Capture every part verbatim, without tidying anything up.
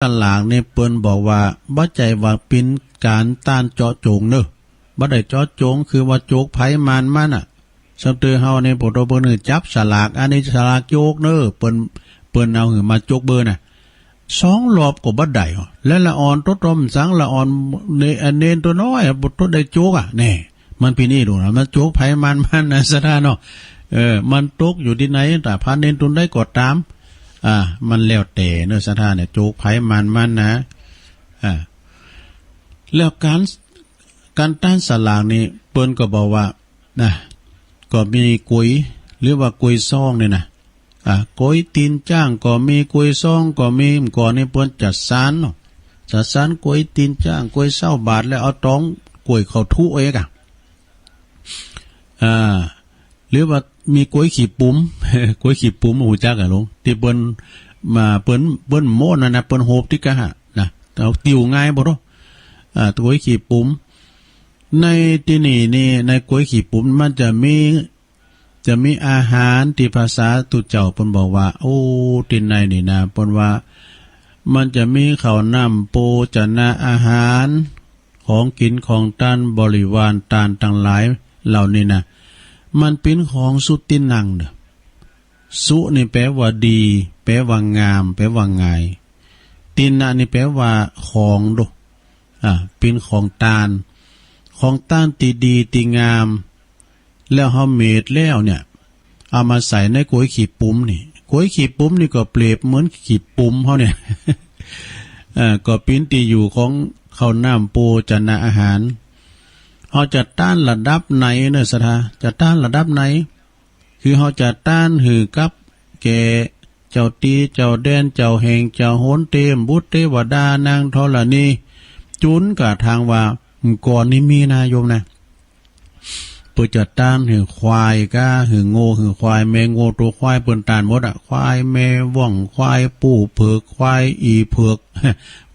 สลากนี่เปิ้นบอกว่าบ่ใจ้ว่าเป๋นก๋านต้านเจาะจงเน่อ บ่ได้เจาะจง คือว่าโจกใผมานมันน่ะ สำเติเฮานี่ ปะโตเปิ้นหื้อจับสลาก อันนี้สลากโจกเน่อ เปิ้น เปิ้นเอาหื้อมาจกเบอร์น่ะ สองรอบก็บ่ได้หรอ และละอ่อนโตต๋อมสัง ละอ่อนเน อันเณรตั๋วน้อยอะ บ่โตได้โจกอะ แน่ มันเป๋นอี้ดูนะ มันโจกใผมานมันนะ ศรัทธาเนาะ เออ มันตกอยู่ตี้ไหน ถ้าพระเณรตั๋วใดก็ต๋าม อ่า มันแล้วแต่เน่อ ศรัทธาเนี่ย โจกใผมานมันนะ อ่า แล้วก๋าน ก๋านต้านสลากนี่ เปิ้นก็บอกว่า นะ ก็มีก๋วย หรือว่าก๋วยซองนี่นะ อ่า ก๋วยตี๋นจ๊างก็มี ก๋วยซองก็มี เมื่อก่อนนี่เปิ้นจัดสานเนาะ จัดสานก๋วยตี๋นจ๊าง ก๋วยซาวบาท แล้วเอาตองก๋วยเข้าถุเอกอะ อ่า หรือว่ามีก๋วยขี้ปุ๋ม ก๋วยขี้ปุ๋ม ฮู้จักอะลุง ตี้เปิ้นมา เปิ้น เปิ้นโม้นั่นนะ เปิ้นโฮบตี้กะหะนะ เอาติ้วง่ายบ่โต อ่า ก๋วยขี้ปุ๋ม ในตี้นี่นี่ ในก๋วยขี้ปุ๋มมันจะมี จะมีอาหารตี้พระสาธุเจ้าเปิ้นบอกว่า โอ้ ตี้ไหนนี่นะ เปิ้นว่า มันจะมีข้าวน้ำโภชนะอาหาร ของกิ๋นของต้านบริวารต้านตังหลายเหล่านี้นะ มันเป๋นของสุตินังเน่อ สุนี่แปลว่าดี แปลว่างาม แปลว่าง่าย ตินะนี่แปลว่าของโด อ่า เป๋นของต้าน ของต้านตี้ดีตี้งาม แล้วเฮาเม็ดแล้วเนี่ย เอามาใส่ในก๋วยขี้ปุ๋มนี่ ก๋วยขี้ปุ๋มนี่ก็เปรียบเหมือนขี้ปุ๋มเฮาเนี่ย เอ่อ ก็เป๋นตี้อยู่ของข้าวน้ำโภชนะอาหาร เฮาจะต้านระดับไหนเน่อ ศรัทธา จะต้านระดับไหน คือเฮาจะต้านหื้อกับแก่เจ้าตี้เจ้าแดน เจ้าแห่งเจ้าหน เตมบุตรเตวดา นางธรณี จุนกระทั่งว่า เมื่อก่อนนี่มีนะโยมนะ เปิ้นจะต้านหื้อควายก้า หื้องัว หื้อควาย แม่งัวตั๋วควาย เปิ้นต้านหมดอะ ควายแม่ว่อง ควายปู่เผิก ควายอี่เผิก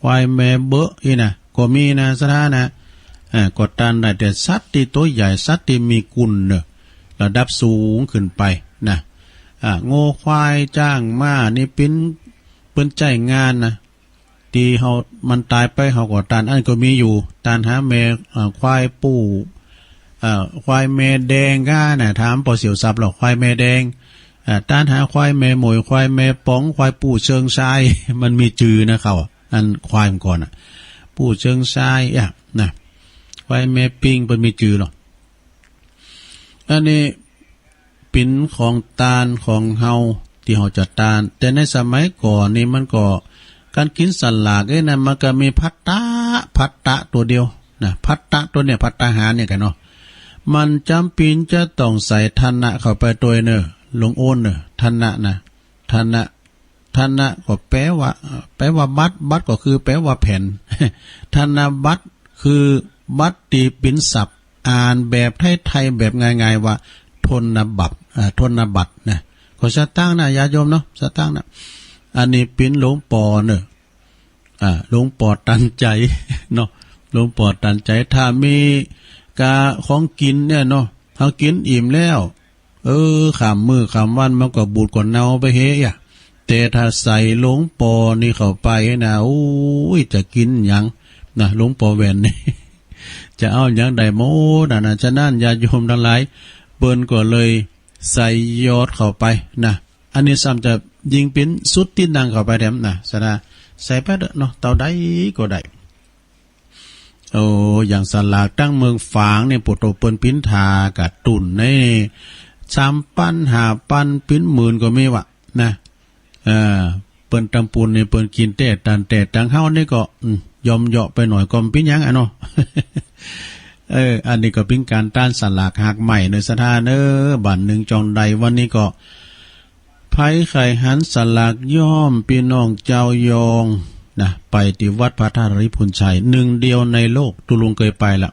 ควายแม่เบอะอี้นะ ก็มีนะ ศรัทธานะ อ่า ก็ต้านได้ แต่สัตว์ตี้ตั๋วใหญ่ สัตว์ตี้มีคุณเน่อ ระดับสูงขึ้นไปนะ อ่า งัว ควาย จ๊าง ม้า นี่เป๋น เปิ้นใจ๊งานนะ ตี้เฮา มันต๋ายไปเฮาก็ต้าน อันก็มีอยู่ ต้านหาแม่ อ่า ควายปู่ อ่า ควายแม่แดงก้านะ ถามป้อเสี่ยวสับหรอก ควายแม่แดง อ่า ต้านหาควายแม่หมวย ควายแม่ป๋อง ควายปู่เชิงชาย มันมีจื่อนะเขา อันควายเมื่อก่อนน่ะ ปู่เชิงชายอะนะ ควายแม่ปิง เปิ้นมีจื่อหรอก อันนี้เป๋นของต้านของเฮาตี้เฮาจะต้าน แต่ในสมัยก่อนนี่มันก็ ก๋านกิ๋นสลากเอ้ยนะ มันก็มีภัตตะ ภัตตะตั๋วเดียวนะ ภัตตะตั๋วเนี่ย ภัตตาหารเนี่ยกั๋นเนาะ มันจ๋ำเป๋นจะต้องใส่ธนะเข้าไปตวยเน่อ ลุงโอนเน่อ ธนะนะ ธนะ ธนะก็แปลว่า แปลว่าบัตร บัตรก็คือแปลว่าแผ่น ธนบัตรคือบัตรตี้เป๋นศัพท์ อ่านแบบไทยๆ แบบง่ายๆ ว่าธนบัตร อ่า ธนบัตรนะ ก็สตางค์นะ ญาติโยมเนาะ สตางค์นะ อันนี้เป๋นหลวงป้อเน่อ อ่า หลวงป้อตันใจ๋เนาะ หลวงป้อตันใจ๋ ถ้ามีกาของกิ๋นเนี่ยเนาะ เฮากิ๋นอิ่มแล้ว เออ ข้ามมื้อข้ามวันมันก็บูดก็เนาไปเฮอะ แต่ถ้าใส่หลวงป้อนี่เข้าไปนะ โอ้ย จะกิ๋นหยังนะ หลวงป้อแหว่นนี่ จะเอาหยังได้หมดอะนะ ฉะนั้นญาติโยมตังหลาย เปิ้นก็เลยใส่หยอดเข้าไปนะ อันนี้ซ้ำจะยิ่งเป๋นสุตินังเข้าไปแถมนะ ศรัทธา ใส่ไปเต๊อะเนาะ เต้าใดก็ได้ โอ้ อย่างสลากตังเมืองฝางนี่ ปะโตเปิ้นปิ้นถ่าการ์ตูนนี่ สามปัน ห้าปัน เป๋นหมื่นก็มีวะนะ เออ เปิ้นตำปูนนี่เปิ้นกิ๋นแต๊ตันแต๊ ตังเฮานี่ก็ อืม ยอมเหยาะไปหน่อยก็บ่เป๋นหยังอะเนาะ เออ อันนี้ก็เป๋นก๋านต้านสลากหากใหม่เน่อ ศรัทธาเน่อ บ้านนึ่งจองได้ วันนี้ก็ ใผใค่หันสลากย้อมปี้น้องจาวหยองนะ ไปตี้วัดพระธาตุริพุนชัย นึ่งเดียวในโลก ตุ๊ลุงเกยไปละ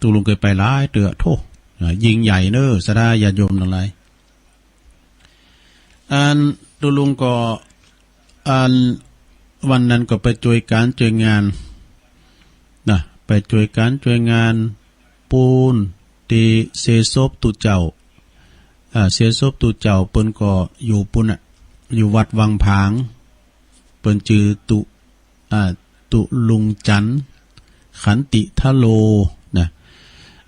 ตุ๊ลุงเกยไปหลายเตื้อ โธ่ นะ ยิ่งใหญ่เน่อ ศรัทธาญาติโยมตังหลาย อันตุ๊ลุงก็ อันวันนั้นก็ไปจ้วยก๋านจ้วยงานนะ ไปจ้วยก๋านจ้วยงาน ปู๊นตี้เสียศพตุ๊เจ้า อ่า เสียศพตุ๊เจ้า เปิ้นก็อยู่ปู๊นน่ะ อยู่วัดวังผาง เปิ้นจื้อตุ๊ อ่า ตุลุงจันทร์ ขันติทะโล นะ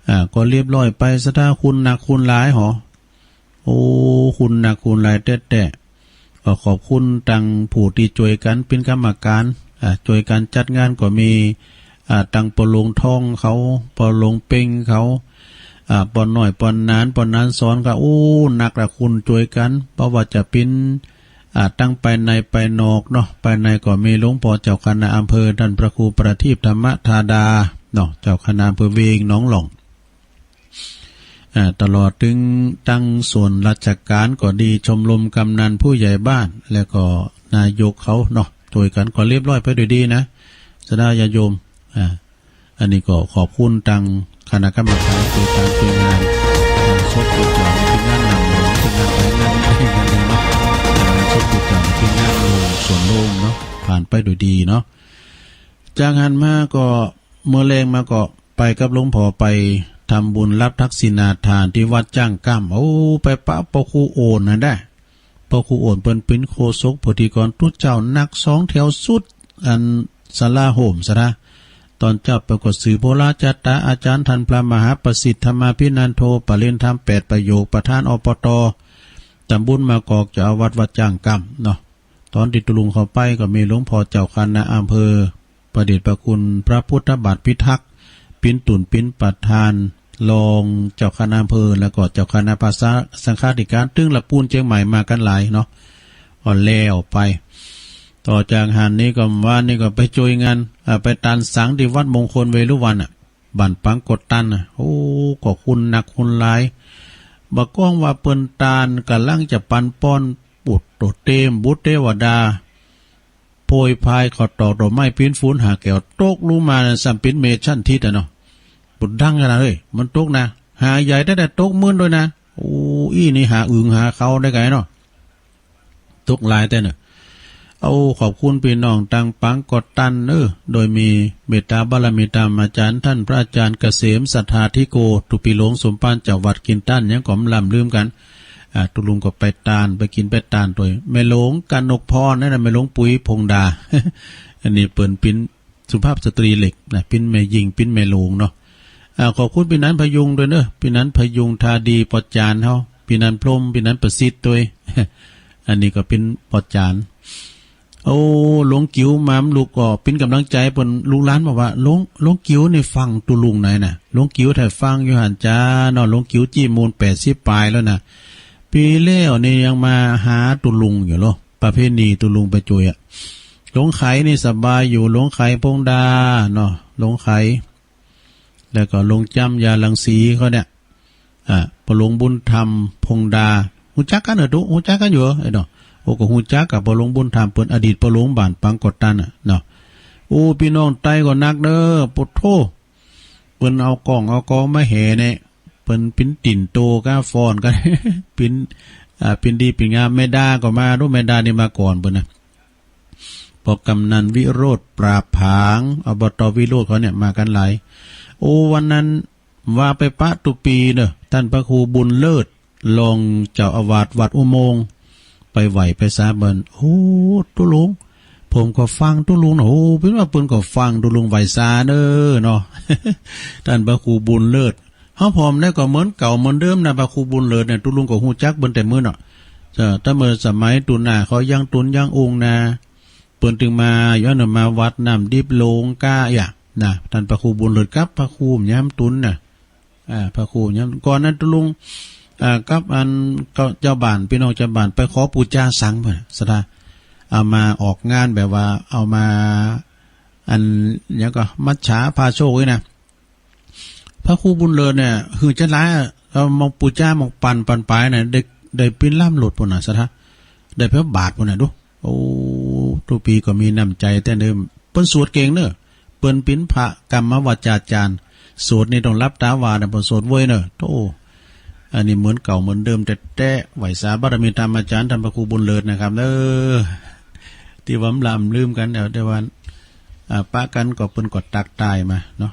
อ่า ก็เรียบร้อยไป ศรัทธา คุณหนักคุณหลายหอ โอ้ คุณหนักคุณหลายแต๊ๆ ก็ขอบคุณตังผู้ตี้จ้วยกั๋นเป๋นกรรมก๋าน อ่า จ้วยกั๋นจัดงานก็มี อ่า ตังป้อหลวงทองเขา ป้อหลวงเป๊งเขา อ่า ป้อน้อย ป้อหนาน ป้อหนานสอนก็ โอ้ หนักละคุณจ้วยกั๋น บ่ว่าจะเป๋น อ่า ตังภายในภายนอกเนาะ ภายในก็มีหลวงป้อเจ้าคณะอำเภอ ต้านพระครูประทีปธรรมธาดาเนาะ เจ้าคณะอำเภอเวียงหนองหล่อง อ่า ตลอดเถิงตังส่วนราชก๋านก็ดี ชมรมกำนันผู้ใหญ่บ้าน แล้วก็นายกเขาเนาะ จ้วยกั๋นก็เรียบร้อยไปโดยดีนะ ศรัทธาญาติโยม อ่า อันนี้ก็ขอบคุณตังคณะกรรมก๋านจ้วยก๋านจ้วยงาน งานศพก็จะเป๋นงานหนังหลวง เป๋นงานไปงานไปงานหนึ่งเนาะ งานศพก็จะเป๋นงานหมู่ส่วนรวมเนาะ ผ่านไปโดยดีเนาะ จากหั้นมาก็ เมื่อแลงมาก็ไปกับหลวงป้อ ไปทำบุญรับทักษิณาทานตี้วัดจ้างก้ำ โอ้ ไปปะป้อครูโอนหั้นแต๊ ป้อครูโอนเปิ้นเป๋นโฆษกโพธิกรตุ๊เจ้า หนักสองแถวสุด อันศาลาโฮมศรัทธา ต๋อนเจ๊าไปก็สืบโหราจาตรา อาจ๋ารย์ต้านพระมหาประสิทธิ์ ธรรมาภินันโท ประเรียนธรรมแปดประโยค ประธาน อปต ตำบลมะกอก เจ้าอาวาสวัดจ้างก้ำเนาะ ต๋อนตี้ตุ๊ลุงเข้าไปก็มีหลวงป้อเจ้าคณะอำเภอ พระเดชพระคุณพระพุทธบาทพิทักษ์ ปิ่นตุ่น ปิ่นประธาน รองเจ้าคณะอำเภอ แล้วก็เจ้าคณะพระสังฆาธิการ ตึงละปูนเจียงใหม่มากั๋นหลายเนาะ อ่อนแล้วไป ต่อจากหั้นนี้ก็ วานนี้ก็ไปจ้วยงาน อ่า ไปตานสังตี้วัดมงคลเวฬุวัลย์น่ะ บ้านปางกดตันน่ะ โอ้ ก็คุณหนักคุณหลาย บ่ากล้องว่าเปิ้นตานก่ำลังจะปันป้อน ปุดโตเตมบุตรเตวดา โผยพายเข้าตอกดอกไม้ปิ้นฝุ่นหาแก้ว ตกลุงมาน่ะ ส่ำเป๋นเมฆฉันทิดอะเนาะ ปุดดังขนาด เฮ้ย มันตกนะ หาใหญ่แต๊ๆ ตกมื้นโดยนะ โอ้ อี้นี่หาอึ่งหาเค้าได้ไกเนาะ ตกหลายแต๊เนาะ เอา ขอบคุณปี้น้องตางปางกดตันเอ้อ โดยมีเมตตาบารมีธรรมอาจ๋ารย์ต้านพระอาจ๋ารย์เกษมสัทธาธิโก ตุ๊ปี๋หลวงสมภาร เจ้าวัดกิ๋นตัน ยังก็บ่ล้ำลืมกั๋น อ่า ตุ๊ลุงก็ไปตาน ไปกิ๋นไปตานตวย แม่หลวงกนกพรนั่นน่ะ แม่หลวงปุ๋ยพงษ์ดา อันนี้เปิ้นเป๋นสุภาพสตรีเหล็กนะ เป๋นแม่ญิง เป๋นแม่หลวงเนาะ อ่า ขอบคุณปี้นันพยุงตวยเนาะ ปี้นันพยุงทาดี ป้อจ๋ารย์เฮา ปี้นันพรหม ปี้นันประสิทธิ์ตวย อันนี้ก็เป๋นป้อจ๋ารย์ โอ้ หลวงกิ๋วมาลูกก็เป๋นก๋ำลังใจ๋เปิ้น ลูกหลานบอกว่า หลวง หลวงกิ๋วนี่ฟังตุ๊ลุงไหนน่ะ หลวงกิ๋วถ้าฟังอยู่หั้นจ้าเนาะ หลวงกิ๋วจี้มูลแปดสิบป๋ายแล้วน่ะ ปี๋แล้วนี่ยังมาหาตุ๊ลุงอยู่เหรอ ประเพณีตุ๊ลุงไปจ้วยอะ หลวงไขนี่สบายอยู่ หลวงไขพงษ์ดาเนาะ หลวงไข แล้วก็หลวงจ้ำยารังสีเขาเนี่ย อ่า ป้อหลวงบุญธรรมพงษ์ดา ฮู้จักกั๋นเหรอตุ๊ ฮู้จักกั๋นอยู่เหรอ ไอ้เนาะ โอ้ ก็ฮู้จักกับป้อหลวงบุญธรรม เปิ้นอดีตป้อหลวงบ้านปางกดตันน่ะเนาะ โอ้ ปี้น้องใต้ก็นักเน้อ โผโธ่ เปิ้นเอาก้องเอากองมาแห่เนี่ย เปิ้นปิ้นตี๋นโตก้าฟ้อนกั๋น ปิ้น อ่า ปิ้นดีปิ้นงาม แม่ดาก็มาดู แม่ดานี่มาก่อนเปิ้นนะ ป้อกำนันวิโรจน์ ปราบผาง อบต วิโรจน์เขาเนี่ยมากั๋นหลาย โอ้ วันนั้น ว่าไปปะตุ๊ปี๋เนาะ ต้านพระครูบุญเลิศ รองเจ้าอาวาสวัดอุโมงค์ ไปไหว้ไปสาเปิ้น โอ้ ตุ๊ลุง ผมก็ฟังตุ๊ลุงเนาะ โอ้ เปิ้นว่าเปิ้นก็ฟังตุ๊ลุงไหว้สาเน้อเนาะ ต้านพระครูบุญเลิศ เฮาผ่อมได้ก็เหมือนเก่าเหมือนเดิมนะ พระครูบุญเลิศเนี่ย ตุ๊ลุงก็ฮู้จักเปิ้นแต่มื้อเนาะ เออ แต่เมื่อสมัยตุ๊นนาเขายังตุ๊นยังอุงนะ เปิ้นตึงมา ย้อนมาวัดน้ำดิบหลวงก้าอะนะ ต้านพระครูบุญเลิศกับพระครูย้ำตุ๊นน่ะ อ่า พระครูย้ำ ก่อนนั้นตุ๊ลุง อ่า กับอัน ก็เจ้าบ้าน ปี้น้องเจ้าบ้านไปขอปู๋จาสังเปิ้น ศรัทธา เอามาออกงานแบบว่า เอามา อัน หยังก็ มัจฉาพาโชคนี่นะ พระครูบุญเลิศเนี่ย หื้อจะหลายอะ เอามาปู๋จา มาปัน ปันไปน่ะ ได้ ได้ปิ้นล้ำโลดปู้นน่ะ ศรัทธา ได้เป๋นบาทปู้นน่ะ ดู โอ้ ตุ๊ปี๋ก็มีน้ำใจ๋แต๊เน้อ เปิ้นสวดเก่งเน้อ เปิ้นเป๋นพระกรรมวจาจ๋ารย์ สวดนี่ต้องหลับตาว่านะ เปิ้นสวดเว้ยเน้อ โธ่ อันนี้เหมือนเก่าเหมือนเดิมแต๊ๆ ไหว้สาบารมีธรรมอาจ๋ารย์ต้านพระครูบุญเลิศนะครับเน้อ ตี้ว่าบ่ล้ำลืมกั๋น เดี๋ยว เดี๋ยวว่า อ่า ปะกั๋นก็เปิ้นก็ตักตายมาเนาะ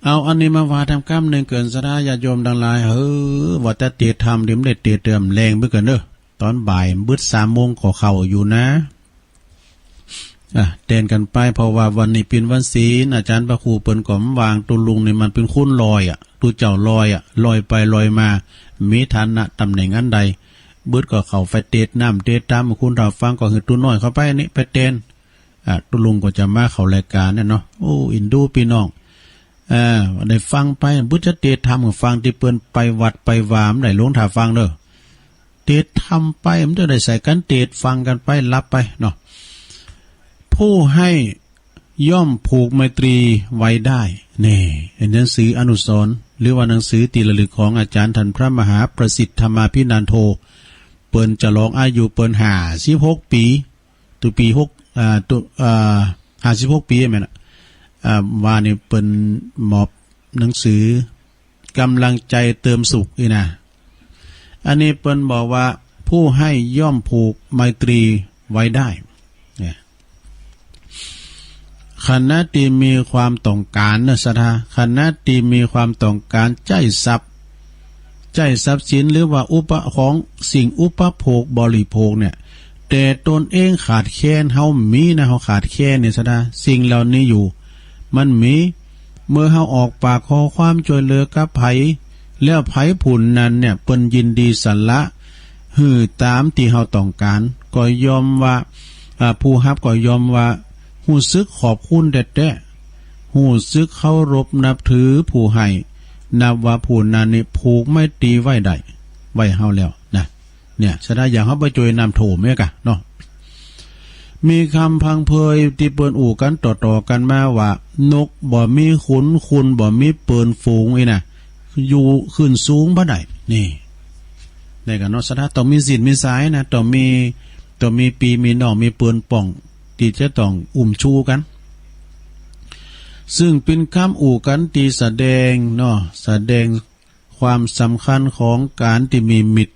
เอาอันนี้มาว่าแถมกำนึ่งเกิน ศรัทธาญาติโยมตังหลาย เฮ้อ ว่าแต่เตรียมธรรม เดี๋ยวบ่ได้เตรียม เตรียมแลงไปก่อนเน้อ ต๋อนบ่ายบึดสามโมงก็เข้าอยู่นะ อ่ะ แตนกั๋นไป เพราะว่าวันนี้เป๋นวันศีล อาจ๋ารย์พระครูเปิ้นก็บ่ว่าง ตุ๊ลุงนี่มันเป๋นคนลอยอะ ตุ๊เจ้าลอยอะ ลอยไปลอยมา มีฐานะต๋ำแหน่งอันใด บึดก็เข้าไปเตสน์น้ำเตสน์ต๋าม คนเฒ่าฟังก็หื้อตุ๊น้อยเข้าไปนี่ไปแตน อ่ะ ตุ๊ลุงก็จะมาเข้ารายก๋านเนี่ยเนาะ โอ้ เอ็นดูปี้น้อง อ่า ได้ฟังไป บ่จะเตสน์ธรรม ฟังตี้เปิ้นไปวัดไปวา บ่ได้หลงถ้าฟังเน่อ เตสน์ธรรมไป มันจะได้ใส่กั๋นเตสน์ฟังกั๋นไป หลับไปเนาะ ผู้ให้ย่อมผูกไมตรีไว้ได้ นี่ หนังสืออนุสรณ์ หรือว่าหนังสือตี้ระลึกของอาจ๋ารย์ต้านพระมหาประสิทธิ์ธรรมาภินันโท เปิ้นฉลองอายุเปิ้นห้าสิบหกปี๋ ตุ๊ปี๋หก อ่า ตุ๊ อ่า ห้าสิบหกปี๋แม่นน่ะ อ่า ว่านี่เปิ้นมอบหนังสือกำลังใจ๋เติมสุขอี้นะ อันนี้เปิ้นบอกว่า ผู้ให้ย่อมผูกไมตรีไว้ได้ เนี่ย ขณะตี้มีความต้องก๋านเน่อ ศรัทธา ขณะตี้มีความต้องก๋านใจ๊ทรัพย์ ใจ๊ทรัพย์สิน หรือว่าอุปะ ของสิ่งอุปโภคบริโภคเนี่ย แต่ตนเองขาดแคลน เฮามีนะ เฮาขาดแคลนเนี่ย ศรัทธา สิ่งเหล่านี้อยู่ มันมี เมื่อเฮาออกปากขอความจ้วยเหลือกับใผ แล้วใผผู้นั้นเนี่ย เปิ้นยินดีสละหื้อต๋ามตี้เฮาต้องก๋าน ก็ย่อมว่า อ่า ผู้ฮับก็ย่อมว่า ฮู้สึกขอบคุณแต๊ๆ ฮู้สึกเคารพนับถือผู้ให้ นับว่าผู้นั้นนี่ผูกไมตรีไว้ได้ ไว้เฮาแล้วนะ เนี่ย ศรัทธา อย่างเฮาไปจ้วยน้ำท่วมเนี่ยก่ะเนาะ มีกำพังเพยตี้เปิ้นอู้กั๋นต่อๆ กั๋นมาว่า นกบ่มีขุน ขุนบ่มีเปิ้นฝูงอี้นะ อยู่ขึ้นสูงบ่ได้ นี่ ในก่ะเนาะ ศรัทธา ต้องมีสิ้นมีสายนะ ต้องมี ต้องมีปี้มีน้อง มีเปิ้นป้อง ตี้จะต้องอุ้มชูกั๋น ซึ่งเป๋นกำอู้กั๋นตี้แสดงเนาะ แสดงความสำคัญของก๋านตี้มีมิตร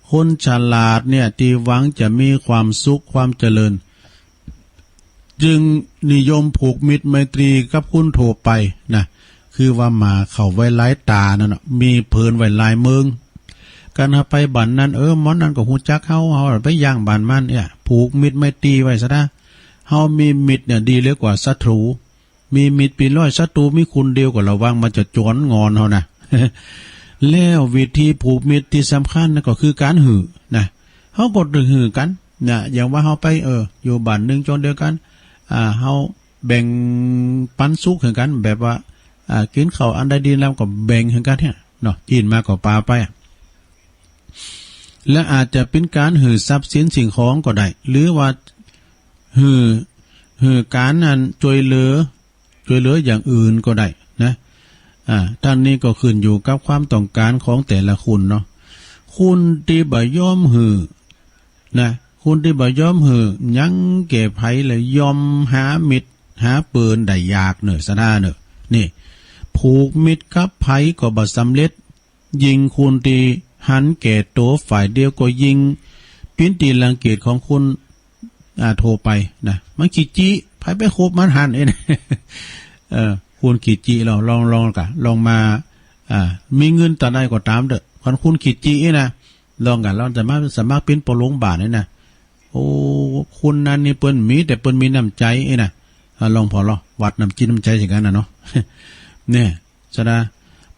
คนฉลาดเนี่ย ตี้หวังจะมีความสุขความเจริญ จึงนิยมผูกมิตรไมตรีกับคนทั่วไปนะ คือว่าหมาเข้าไว้หลายต๋านั่นน่ะ มีเผินไว้หลายเมิง กั๋นเฮาไปบ้านนั้น เออ หมอนั้นก็ฮู้จักเฮา เฮาไปย่างบ้านมันเนี่ย ผูกมิตรไมตรีไว้ซะนะ เฮามีมิตรเนี่ยดีเหลือกว่าศัตรู มีมิตรเป๋นร้อย ศัตรูมีคนเดียวก็ระวังมันจะจ๋อนงอนเฮานะ แล้ววิธีผูกมิตรตี้สำคัญนั่นก็คือก๋านหื้อนะ เฮาก็ต้องหื้อกั๋นนะ อย่างว่าเฮาไป เออ อยู่บ้านนึ่งจ้องเดียวกั๋น อ่า เฮาแบ่งปันสุขหื้อกั๋น แบบว่า อ่า กิ๋นข้าวอันใดดีแล้วก็แบ่งหื้อกั๋นเนี่ยเนาะ กิ๋นมาก็ปาไปอะ และอาจจะเป๋นก๋านหื้อทรัพย์สินสิ่งของก็ได้ หรือว่าหื้อ หื้อก๋านอันจ้วยเหลือ จ้วยเหลืออย่างอื่นก็ได้นะ อ่า ทั้งนี้ก็ขึ้นอยู่กับความต้องก๋านของแต่ละคนเนาะ คนตี้บ่ยอมหื้อนะ คนตี้บ่ยอมหื้อ ยังแก่ใผ และยอมหามิตรหาเปิ้นได้ยากเน่อ ศรัทธาเน่อ นี่ ผูกมิตรกับใผก็บ่สำเร็จ ยิ่งคนตี้หันแก่ตั๋วฝ่ายเดียวก็ยิ่งเป๋นตี้รังเกียจของคน อ่า ทั่วไปนะ มันขี้จี้ ใผไปคบมันหั้นเอง เออ คนขี้จี้ ลอง ลอง ลองก่ะ ลองมา อ่า มีเงินเต้าใดก็ต๋ามเต๊อะ คันคนขี้จี้นะ ลองก่ะ ลองจะมาสมัครเป๋นปอโรงบาลเนี่ยนะ โอ้ คนนั้นนี่เปิ้นมี แต่เปิ้นมีน้ำใจ๋เองนะ อ่า ลองผ่อลอง วัดน้ำจิตน้ำใจ๋เสียกั๋นนะเนาะ เนี่ย ศรัทธา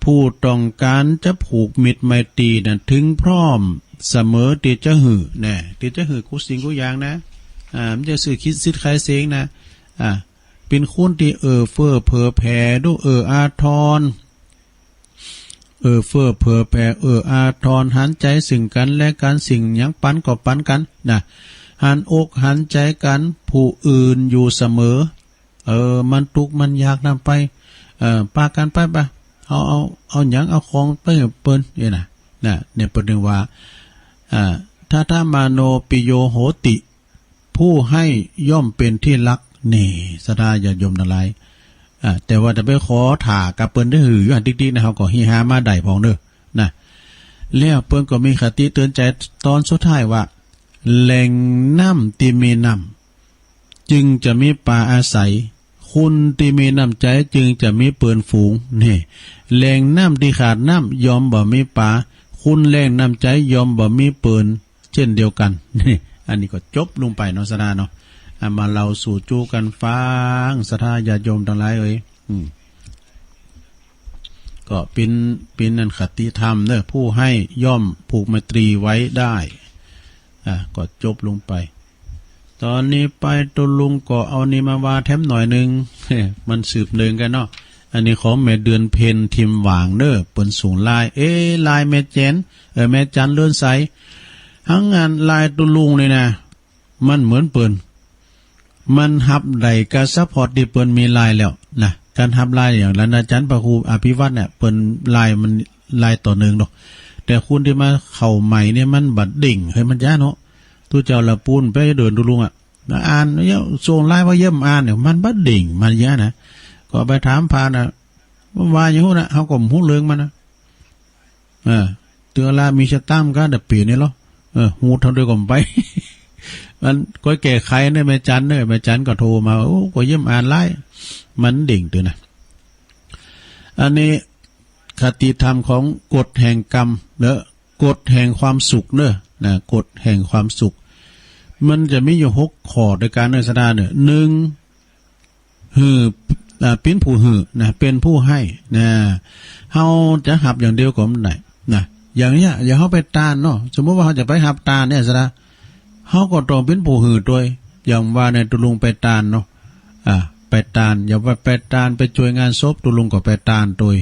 ผู้ต้องก๋านจะผูกมิตรไมตรีนั้น เถิงพร้อมเสมอตี้จะหื้อ แน่ ตี้จะหื้อกู้สิ่งกู้อย่างนะ อ่า บ่ใจ้ซื้อคิดสิทธิ์ขายเสียงนะ อ่า เป๋นคนตี้เอื้อเฟื้อเผื่อแผ่ ดูเอื้ออาทร เอื้อเฟื้อเผื่อแผ่ เอื้ออาทร หันใจ๋ซึ่งกั๋นและกั๋น สิ่งหยังปันก็ปันกั๋นนะ หันอกหันใจ๋กั๋น ผู้อื่นอยู่เสมอ เออ มันตุ๊กข์มันยากนำไป เออ ปากั๋นไปปะ เอา เอา เอาหยังเอาของไปหื้อเปิ้น เนี่ยนะ นะ เนี่ยเปิ้นจึงว่า อ่า ทัตถะมาโนปิโยโหติ ผู้ให้ย่อมเป๋นตี้ฮัก นี่ ศรัทธาญาติโยมตังหลาย อ่า แต่ว่าจะไปขอถ้ากับเปิ้นได้หื้ออยู่หั้นติ๊กๆ นะ เฮาก็ฮีฮามาได้พ่องเน่อ นะ แล้วเปิ้นก็มีคติเตือนใจ๋ตอนสุดท้ายว่า แหล่งน้ำตี้มีน้ำ จึงจะมีป๋าอาศัย คนตี้มีน้ำใจ๋จึงจะมีเปิ้นฝูง นี่ แหล่งน้ำตี้ขาดน้ำย่อมบ่มีป๋า คนแล้งน้ำใจ๋ย่อมบ่มีเปิ้นเช่นเดียวกั๋น นี่ อันนี้ก็จบลงไปเนาะ ศรัทธาเนาะ อ่ะ มาเล่าสู่จู้กั๋นฟัง ศรัทธาญาติโยมตังหลายเอ๋ย อืม ก็เป๋น เป๋นอันคติธรรมเนาะ ผู้ให้ย่อมผูกไมตรีไว้ได้ อ่ะ ก็จบลงไป ต๋อนนี้ไปตุ๊ลุงก็เอานี่มาว่าแถมหน่อยนึ่ง มันสืบเนื่องกั๋นเนาะ อันนี้ของแม่เดือนเพ็ญ ทิมหว่างเนาะ เปิ้นส่งไลน์ เอ๊ะ ไลน์แม่แจ๋น เออ แม่จันเรือนใส หังอันไลน์ตุ๊ลุงนี่นะ มันเหมือนเปิ้น มันฮับได้กาซัปพอร์ตตี้เปิ้นมีไลน์แล้วนะ ก๋านฮับไลน์อย่างหลานอาจ๋ารย์พระครูอภิวัฒน์เนี่ย เปิ้นไลน์มันไลน์ต่อเนื่องเนาะ แต่คนตี้มาเข้าใหม่เนี่ยมันบ่เด้ง เฮ้ย มันจ๊าเนาะ ตุ๊เจ้าละปูนไปเดินตุ๊ลุงอะ อ่าน เนี่ย ส่งไลน์ว่าเยี่ยมอ่านเนี่ย มันบ่เด้ง มันจ๊านะ ก็ไปถามผ่านน่ะ มันว่าอย่างฮู้นะ เฮาก็บ่ฮู้เรื่องมันนะ เออ เตื้อละมีสตางค์ก็เดี๋ยวเปลี่ยนนี่เหรอ เออ ฮู้เต้าใดก็บ่ไป มันก็แก้ไขเนาะ แม่จันเนาะ แม่จันก็โทรมา โอ้ ก็เยี่ยมอ่านไลน์ มันเด้งเตื้อนะ อันนี้คติธรรมของกฎแห่งกรรมเนาะ กฎแห่งความสุขเนาะ นะ กฎแห่งความสุข มันจะมีอยู่หกข้อด้วยกั๋นเนาะ ศรัทธาเนาะ นึ่ง หื้อ อ่า เป๋นผู้หื้อนะ เป๋นผู้ให้นะ เฮาจะฮับอย่างเดียวก็บ่ได้นะ อย่างเนี้ย อย่างเฮาไปตานเนาะ สมมุติว่าเฮาจะไปฮับตานเนี่ย ศรัทธา เฮาก็ต้องเป๋นผู้หื้อตวย อย่างว่าเนี่ยตุ๊ลุงไปตานเนาะ อ่า ไปตาน อย่างว่าไปตาน ไปจ้วยงานศพ ตุ๊ลุงก็ไปตานตวย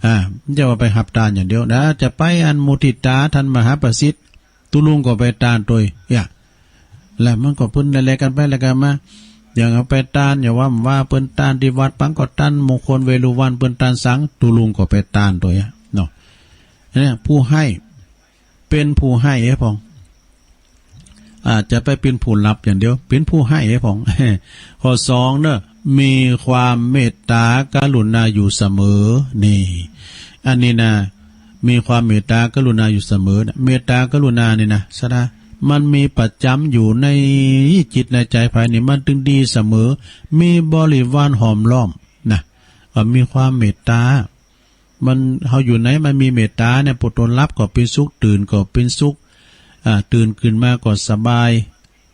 อ่า บ่ใจ้ว่าไปฮับตานอย่างเดียวนะ จะไปอันมุทิตา ตานมหาประสิทธิ์ ตุ๊ลุงก็ไปตานตวย เนี่ย แล้วมันก็เปิ้นแลๆ กั๋นไปแลกั๋นมา อย่างเฮาไปตาน อย่างว่า ว่าเปิ้นตานตี้วัด ปังก็ตานมงคลเวรุวันต์ เปิ้นตานสัง ตุ๊ลุงก็ไปตานตวยอะเนาะ เนี่ย ผู้ให้ เป๋นผู้ให้เอ้ยพ่อง อ่า จะไปเป๋นผู้ฮับอย่างเดียว เป๋นผู้ให้เอ้ยพ่อง ข้อสองเนาะ มีความเมตตากรุณาอยู่เสมอ นี่ อันนี้นะ มีความเมตตากรุณาอยู่เสมอนะ เมตตากรุณานี่นะ ศรัทธา มันมีประจ๋ำอยู่ในจิตในใจ๋ใผนี่ มันตึงดีเสมอ มีบริวารห้อมล้อมนะ ก็มีความเมตตา มัน เฮาอยู่ไหนมันมีเมตตาเนี่ย ผู้ตนหลับก็เป๋นสุข ตื่นก็เป๋นสุข อ่า ตื่นขึ้นมาก็สบาย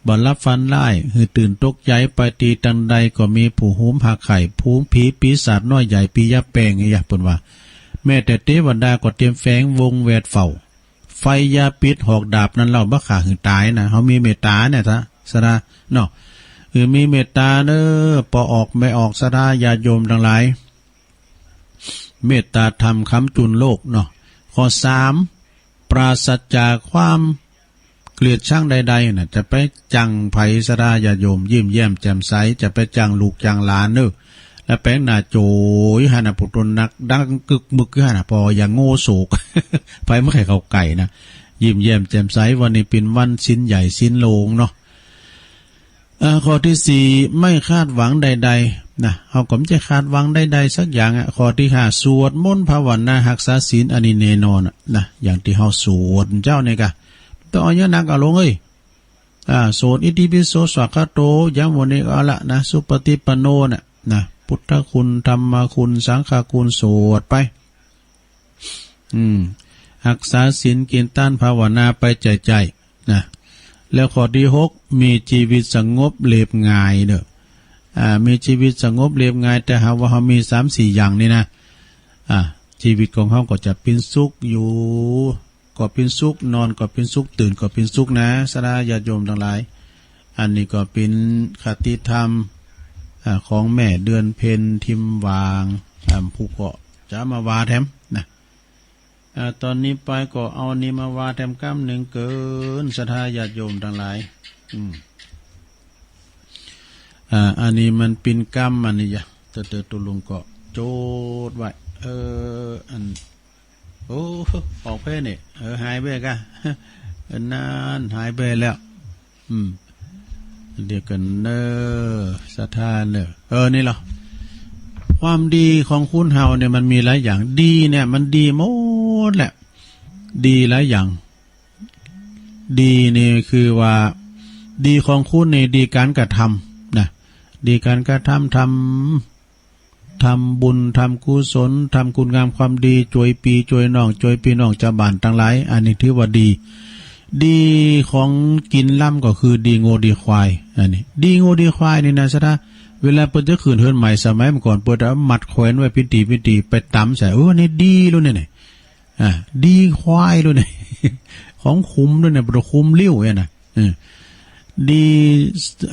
บ่หลับฝันร้าย หื้อตื่นตกใจ๋ ไปตี้ตังใดก็มีผู้โหมหากไข้ ฝูงผีปีศาจน้อยใหญ่ ผียาแปลง อย่างเปิ้นว่า แม้แต่เตวดาก็เตรียมแฝงวงแวดเฝ้า ไฟยาพิษหอกดาบนั้นเล่าบ่ฆ่าหื้อต๋ายนะ เฮามีเมตตาเนี่ย ศรัทธา ศรัทธาเนาะ หื้อมีเมตตาเนาะ ป้อออกแม่ออก ศรัทธาญาติโยมตังหลาย เมตตาธรรมค้ำจุนโลกเนาะ ข้อสาม ปราศจากความเกลียดชังใดๆ น่ะ จะไปจังใผ ศรัทธาญาติโยม ยิ้มแย้มแจ่มใส จะไปจังลูกจังหลานเนาะ แล้วแป๋งหน้าโจ๋อยู่หั้นน่ะ ผู้ตนนักดังกึกมึกอยู่หั้นน่ะ ป้ออย่างโง่โสก ใผบ่ใค่เข้าใก้นะ ยิ้มแย้มแจ่มใส วันนี้เป๋นวันศีลใหญ่ศีลหลวงเนาะ อ่า ข้อตี้สี่ ไม่คาดหวังใดๆ นะ เฮาก็บ่ใจ้คาดหวังใดๆ สักอย่างอะ ข้อตี้ห้า สวดมนต์ภาวนาฮักษาศีล อันนี้แน่นอนอะนะ อย่างตี้เฮาสวดเจ้านี่กะ ต้องเอาเยียะนักเอาลงเอ้ย อ่า สวดอิติปิโสสวากขาโต ย้ำวันนี้ก็เอาละนะ สุปฏิปันโนน่ะนะ พุทธคุณ ธรรมคุณ สังฆคุณ สวดไป อืม ฮักษาศีล กิ๋นตาน ภาวนาไปใจ้ๆ นะ แล้วข้อตี้หก มีจีวิตสงบเรียบง่ายเนาะ อ่า มีจีวิตสงบเรียบง่าย แต่หากว่าเฮามีสามสี่อย่างนี่นะ อ่า จีวิตของเฮาก็จะเป๋นสุข อยู่ก็เป๋นสุข นอนก็เป๋นสุข ตื่นก็เป๋นสุขนะ ศรัทธาญาติโยมตังหลาย อันนี้ก็เป๋นคติธรรม อ่า ของแม่เดือนเพ็ญ ทิมหว่าง อ่า ผู้ก็จะมาว่าแถมนะ อ่า ต๋อนนี้ไปก็เอานี่มาว่าแถมกำนึ่งเกิน ศรัทธาญาติโยมตังหลาย อืม อ่า อันนี้มันเป๋นกำ อันนี้ยะ เตอๆ ตุ๊ลุงก็จดไว้ เออ อัน โอ้ ออกไปเนี่ย เออ หายไปกะ เออ นั่น หายไปแล้ว อืม เดี๋ยวกั๋นเนาะ ศรัทธาเนาะ เออ นี่เหรอ ความดีของคนเฮาเนี่ยมันมีหลายอย่าง ดีเนี่ยมันดีหมดแหละ ดีหลายอย่าง ดีนี่คือว่า ดีของคนนี่ดีก๋านกระทำนะ ดีก๋านกระทำ ทำ ทำบุญ ทำกุศล ทำคุณงามความดี จ้วยปี้จ้วยน้อง จ้วยปี้น้องจาวบ้านตังหลาย อันนี้ถือว่าดี ดีของกิ๋นลำก็คือดีงัวดีควาย อันนี้ ดีงัวดีควายนี่นะ ศรัทธา เวลาเปิ้นจะขึ้นเฮือนใหม่สมัยเมื่อก่อน เปิ้นจะเอามัดแขวนไว้ปิ้นตี๋ปิ้นตี๋ ไปต๋ำใส่ เออ นี่ดีแล้วเนี่ย อ่า ดีควายแล้วเนี่ย ของขุมแล้วเนี่ย บ่ต้องขุมลิ้วเนี่ยนะ เออ ดี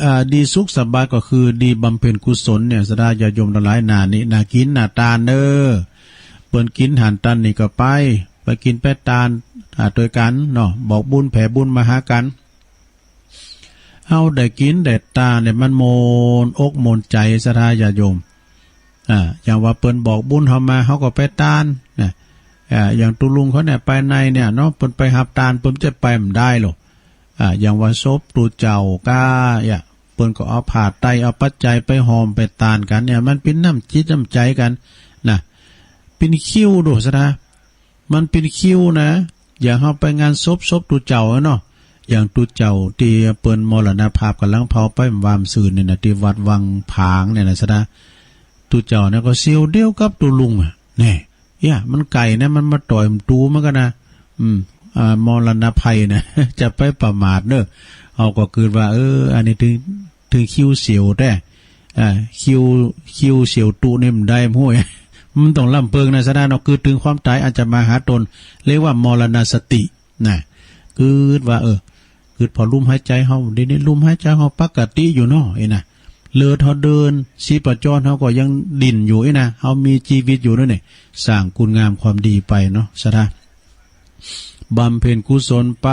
อ่า ดีสุขสบายก็คือดีบำเพ็ญกุศลเนี่ย ศรัทธาญาติโยมตังหลาย หน้านี้หน้ากิ๋นหน้าตานเน่อ เปิ้นกิ๋นหั้นตานนี้ก็ไป ไปกิ๋นแป๊ะตาน อ่า ตวยกั๋นเนาะ บอกบุญแผ่บุญมาหากั๋น เฮาได้กิ๋นได้ตานเนี่ย มันม่วนอกม่วนใจ๋ ศรัทธาญาติโยม อ่า อย่างว่าเปิ้นบอกบุญเฮามา เฮาก็ไปตานนะ อ่า อย่างตุ๊ลุงเขาเนี่ย ไปในเนี่ยเนาะ เปิ้นไปฮับตาน เปิ้นจะไปบ่ได้หรอก อ่า อย่างว่าศพตุ๊เจ้าก้า เนี่ย เปิ้นก็เอาผ้าไตร เอาปัจจัยไปหอมไปตานกั๋นเนี่ย มันเป๋นน้ำจิตน้ำใจ๋กั๋นนะ เป๋นคิวดู ศรัทธา มันเป๋นคิวนะ อย่างเฮาไปงานศพ ศพตุ๊เจ้าอะเนาะ อย่างตุ๊เจ้าตี้เปิ้นมรณภาพ ก่ำลังเผาไปเมื่อวานซืนนี่นะ ตี้วัดวังผางเนี่ยนะ ศรัทธา ตุ๊เจ้าเนี่ยก็เสี่ยวเดียวกับตุ๊ลุงอะ แน่ เนี่ย มันใก้นะ มันมาต่อยตุ๊มันกั๋นนะ อืม อ่า มรณภัยนะ จะไปประมาทเน่อ เฮาก็กึ๊ดว่า เออ อันนี้ตึง ตึงคิวเสี่ยวแต๊ อ่า คิว คิวเสี่ยวตุ๊นี่บ่ได้ ฮู้ มันต้องล้ำเปิงนะ ศรัทธาเนาะ กึ๊ดเถิงความต๋ายอันจะมาหาตน เรียกว่ามรณสตินะ กึ๊ดว่า เออ กึ๊ดผ่อลมหายใจ๋เฮา เดี๋ยวนี้ลมหายใจ๋เฮาปกติอยู่เนาะ อี้นะ เลือดเฮาเดิน ชีพจรเฮาก็ยังดิ้นอยู่ อี้นะ เฮามีจีวิตอยู่นั่นเนี่ย สร้างคุณงามความดีไปเนาะ ศรัทธา บำเพ็ญกุศลไป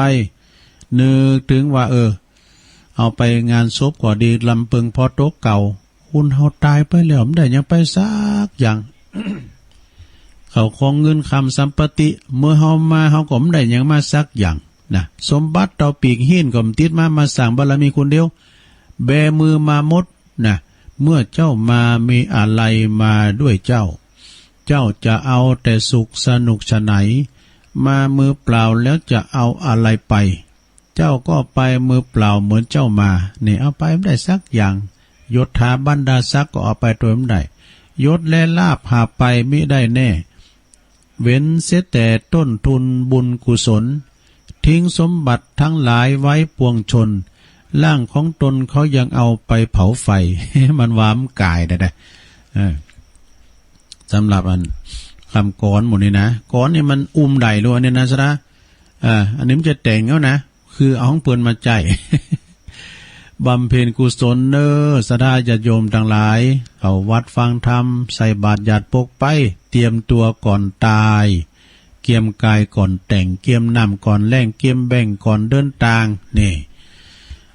นึกเถิงว่า เออ เอาไปงานศพก็ดี ล้ำเปิงผ่อโตเก่า คนเฮาต๋ายไปแล้ว บ่ได้หยังไปสักอย่าง ข้าวของเงินคำสัมปติ เมื่อเฮามา เฮาก็บ่ได้หยังมาสักอย่างนะ สมบัติเต้าปีกหิ้นก็บ่ติดมา มาสร้างบารมีคนเดียว แบมือมาหมดนะ เมื่อเจ้ามามีอาลัยมาด้วยเจ้า เจ้าจะเอาแต่สุขสนุกไฉน มามือเปล่าแล้วจะเอาอะไรไป เจ้าก็ไปมือเปล่าเหมือนเจ้ามา นี่เอาไปบ่ได้สักอย่าง ยศถาบรรดาศักดิ์ก็เอาไปตวยบ่ได้ ยศและลาภหาไปมิได้แน่ เว้นเสียแต่ต้นทุนบุญกุศล ทิ้งสมบัติทั้งหลายไว้ปวงชน ร่างของตนเขายังเอาไปเผาไฟ มันว่ามันก๋ายได้ เออ สำหรับอันกำกลอนหมู่นี้นะ กลอนนี่มันอุ้มได้ล้วนเนี่ยนะ ศรัทธา อ่า อันนี้มันจะแต่งเอานะ คือเอาของเปิ้นมาใจ๊ บำเพ็ญกุศลเน่อ ศรัทธาญาติโยมตังหลาย เข้าวัดฟังธรรม ใส่บาตรหยาดปกไป เตรียมตั๋วก่อนต๋าย เกียมก๋ายก่อนแต่ง เกียมน้ำก่อนแล้ง เกียมแบงก์ก่อนเดินตาง นี่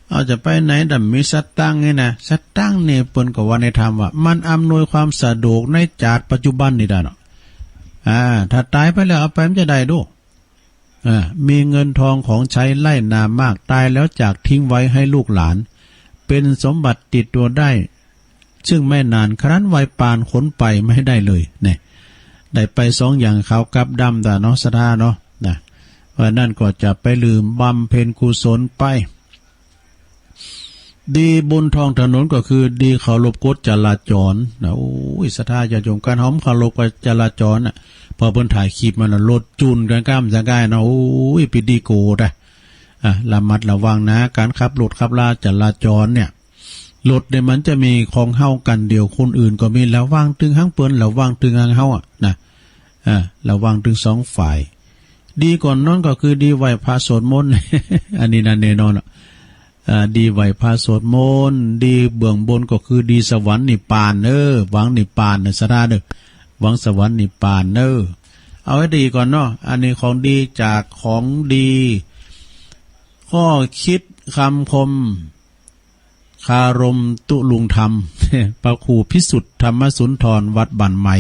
เอาจะไปไหน ถ้าบ่มีสตางค์นี่นะ สตางค์นี่เปิ้นก็ว่าในธรรมว่า มันอำนวยความสะดวกในจาติปัจจุบันนี่ได้เนาะ อ่า ถ้าต๋ายไปแล้วเอาไปมันจะได้ดู อ่า มีเงินทองของใช้ไร่นามาก ต๋ายแล้วจากทิ้งไว้ให้ลูกหลาน เป็นสมบัติติดตัวได้ ซึ่งไม่นาน ครั้นวัยป่านขนไปไม่ได้เลย เนี่ย ได้ไปสองอย่าง ขาวกับดำ ตาเนาะ ศรัทธาเนาะ นะ เพราะนั้นก็จะไปลืมบำเพ็ญกุศลไป ดีบนท้องถนนก็คือดีเคารพกฎจราจรนะ โอ้ย ศรัทธาญาติโยม การเฮาบ่เคารพกฎจราจรน่ะ พอเปิ้นถ่ายคลิปมาน่ะ รถจูนกั๋นก้ามจะก้ายนะ โอ้ย ปิดดีโกดอะ อ่ะ ระมัดระวังนะ การขับรถขับลาจราจรเนี่ย รถเนี่ยมันจะมีของเฮากั๋นเดียว คนอื่นก็มี ระวังตึงหั้งเปิ้น ระวังตึงหั้งเฮาอะนะ อ่า ระวังตึงสองฝ่าย ดีก่อนนอนก็คือดีไหว้พระสวดมนต์ อันนี้นะแน่นอนอะ อ่า ดีไหว้พระสวดมนต์ ดีเบื้องบนก็คือดีสวรรค์นิพพานเน่อ หวังนิพพานเน่อ ศรัทธาเน่อ หวังสวรรค์นิพพานเน่อ เอาให้ดีก่อนเนาะ อันนี้ของดีจากของดี ข้อคิดคำคม คารมตุ๊ลุงธรรม พระครูพิสุทธิ์ธรรมสุนทร วัดบ้านใหม่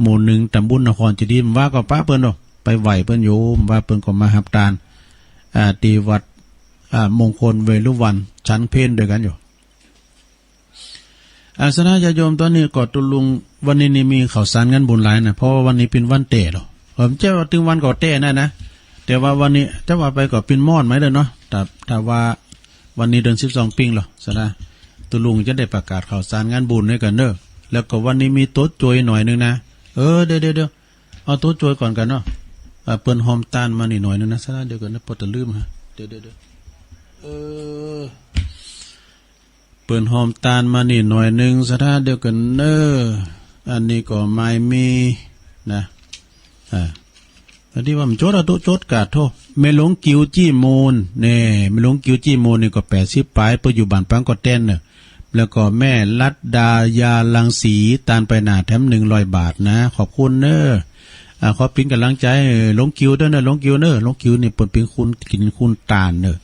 หมู่หนึ่ง ตำบลนครเจดีย์ ว่าก็ปะเปิ้นเนาะ ไปไหว้เปิ้นโยม ว่าเปิ้นก็มาฮับตาน อ่า ตี้วัด อ่า มงคลเวฬุวันต์ ฉันเพลตวยกั๋นอยู่ อ่า ศรัทธาญาติโยม ต๋อนนี้ก็ตุ๊ลุง วันนี้นี่มีข้าวสารงานบุญหลายนะ เพราะว่าวันนี้เป๋นวันแต๊เนาะ เออ บ่ใจ้ว่าตึงวันก็แต๊นะนะ แต่ว่าวันนี้จะว่าไปก็เป๋นม่อนไหมเด้อเนาะ ถ้า ถ้าว่าวันนี้เดือนสิบสองปิ้งเหรอ ศรัทธา ตุ๊ลุงจะได้ประกาศข้าวสารงานบุญให้กั๋นเด้อ แล้วก็วันนี้มีโต๊ะจวยหน่อยนึ่งนะ เออ เดี๋ยว เดี๋ยว เดี๋ยว เอาโต๊ะจวยก่อนกั๋นเนาะ อ่า เปิ้นหอมตานมานี่หน่อยนึ่งนะ ศรัทธา เดี๋ยวก่อนนะ ปอตะลืมฮะ เดี๋ยว เดี๋ยว เดี๋ยว เออ เปิ้นหอมตานมานี่หน่อยนึ่ง ศรัทธาเดียวกั๋นเน่อ อันนี้ก็หมายมีนะ อ่า อันนี้ว่ามันจดเอาตุ๊จดกาดโทษ แม่หลวงกิ๋วจี้มูล แน่ แม่หลวงกิ๋วจี้มูลนี่ก็แปดสิบป๋าย เปิ้นอยู่บ้านปางก่อแตนเน่อ แล้วก็แม่รัตดายารังสี ตานไปหน้าแถมหนึ่งร้อยบาทนะ ขอบคุณเน่อ อ่า ขอเป๋นก๋ำลังใจ๋ เออ หลวงกิ๋วเน่อ หลวงกิ๋วเน่อ หลวงกิ๋วนี่เปิ้นเป๋นคนกิ๋นคนตานเน่อ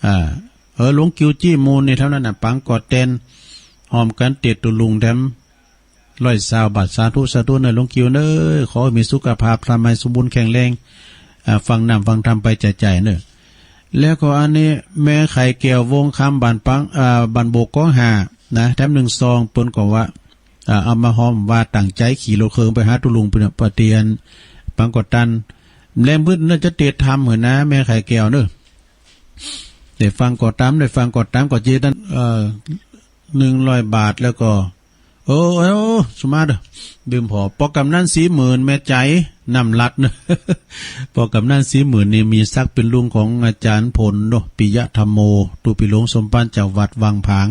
อ่า เออ หลวงกิ๋วจี้มูลนี่เต้านั้นน่ะ ปางก่อแตน หอมกั๋นเตียรติตุลุงแถม ร้อยซาวบาท สาธุ สาธุเน่อ หลวงกิ๋วเน่อ ขอหื้อมีสุขภาพ สบาย สมบูรณ์ แข็งแรง อ่า ฟังน้ำฟังธรรมไปใจ๋ๆ เน่อ แล้วก็อันนี้แม่ไข่แก้ว วงคำ บ้านปัง อ่า บ้านโบก ก๊องห้า นะ แถมหนึ่งซอง เปิ้นก็ว่า อ่า เอามาหอมว่าตั้งใจ๋ขี่รถเคิงไปหาตุลุงเปิ้นน่ะ ปะเตียน ปางก่อแตน แลมื้อเน่อจะเตียรติธรรมหื้อนะ แม่ไข่แก้วเน่อ ได้ฟังก่อตาม ได้ฟังก่อตาม ก็เจตัน เอ่อ หนึ่งร้อยบาท แล้วก็ โอ้ โอ้ สุมาเด้อ ดื่มผ่อ ปอกำนันสี่หมื่น แม่ใจ๋ น้ำลัดเน่อ ปอกำนันสี่หมื่นนี่มีศักดิ์เป๋นลุงของอาจ๋ารย์ผลเนาะ ปิยะธัมโม ตุ๊ปิโลงสมภาร จากวัดวังผาง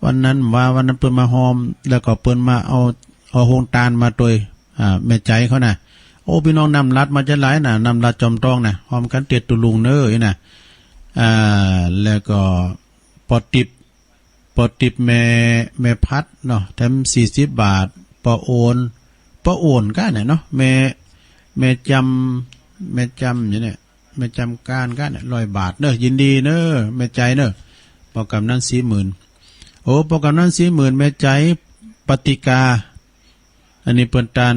วันนั้นว่า วันนั้นเปิ้นมาหอม แล้วก็เปิ้นมาเอา เอาโฮงตานมาตวย อ่า แม่ใจ๋เขาน่ะ โอ้ ปี้น้องน้ำลัดมาจะหลายน่ะ น้ำลัดจอมตองน่ะ หอมกั๋นเตียรติตุลุงเน่อ อี้น่ะ อ่า แล้วก็ปอติบ ปอติบแม่ แม่พัดเนาะ แถมสี่สิบบาท ปอโอน ปอโอนก้าเนี่ยเนาะ แม่ แม่จำ แม่จำอย่างเนี่ย แม่จำก้านก้าเนี่ย ร้อยบาทเน่อ ยินดีเน่อ แม่ใจ๋เน่อ ปอกำนันสี่หมื่น โอ้ ปอกำนันสี่หมื่น แม่ใจ๋ ปติกา อันนี้เปิ้นตาน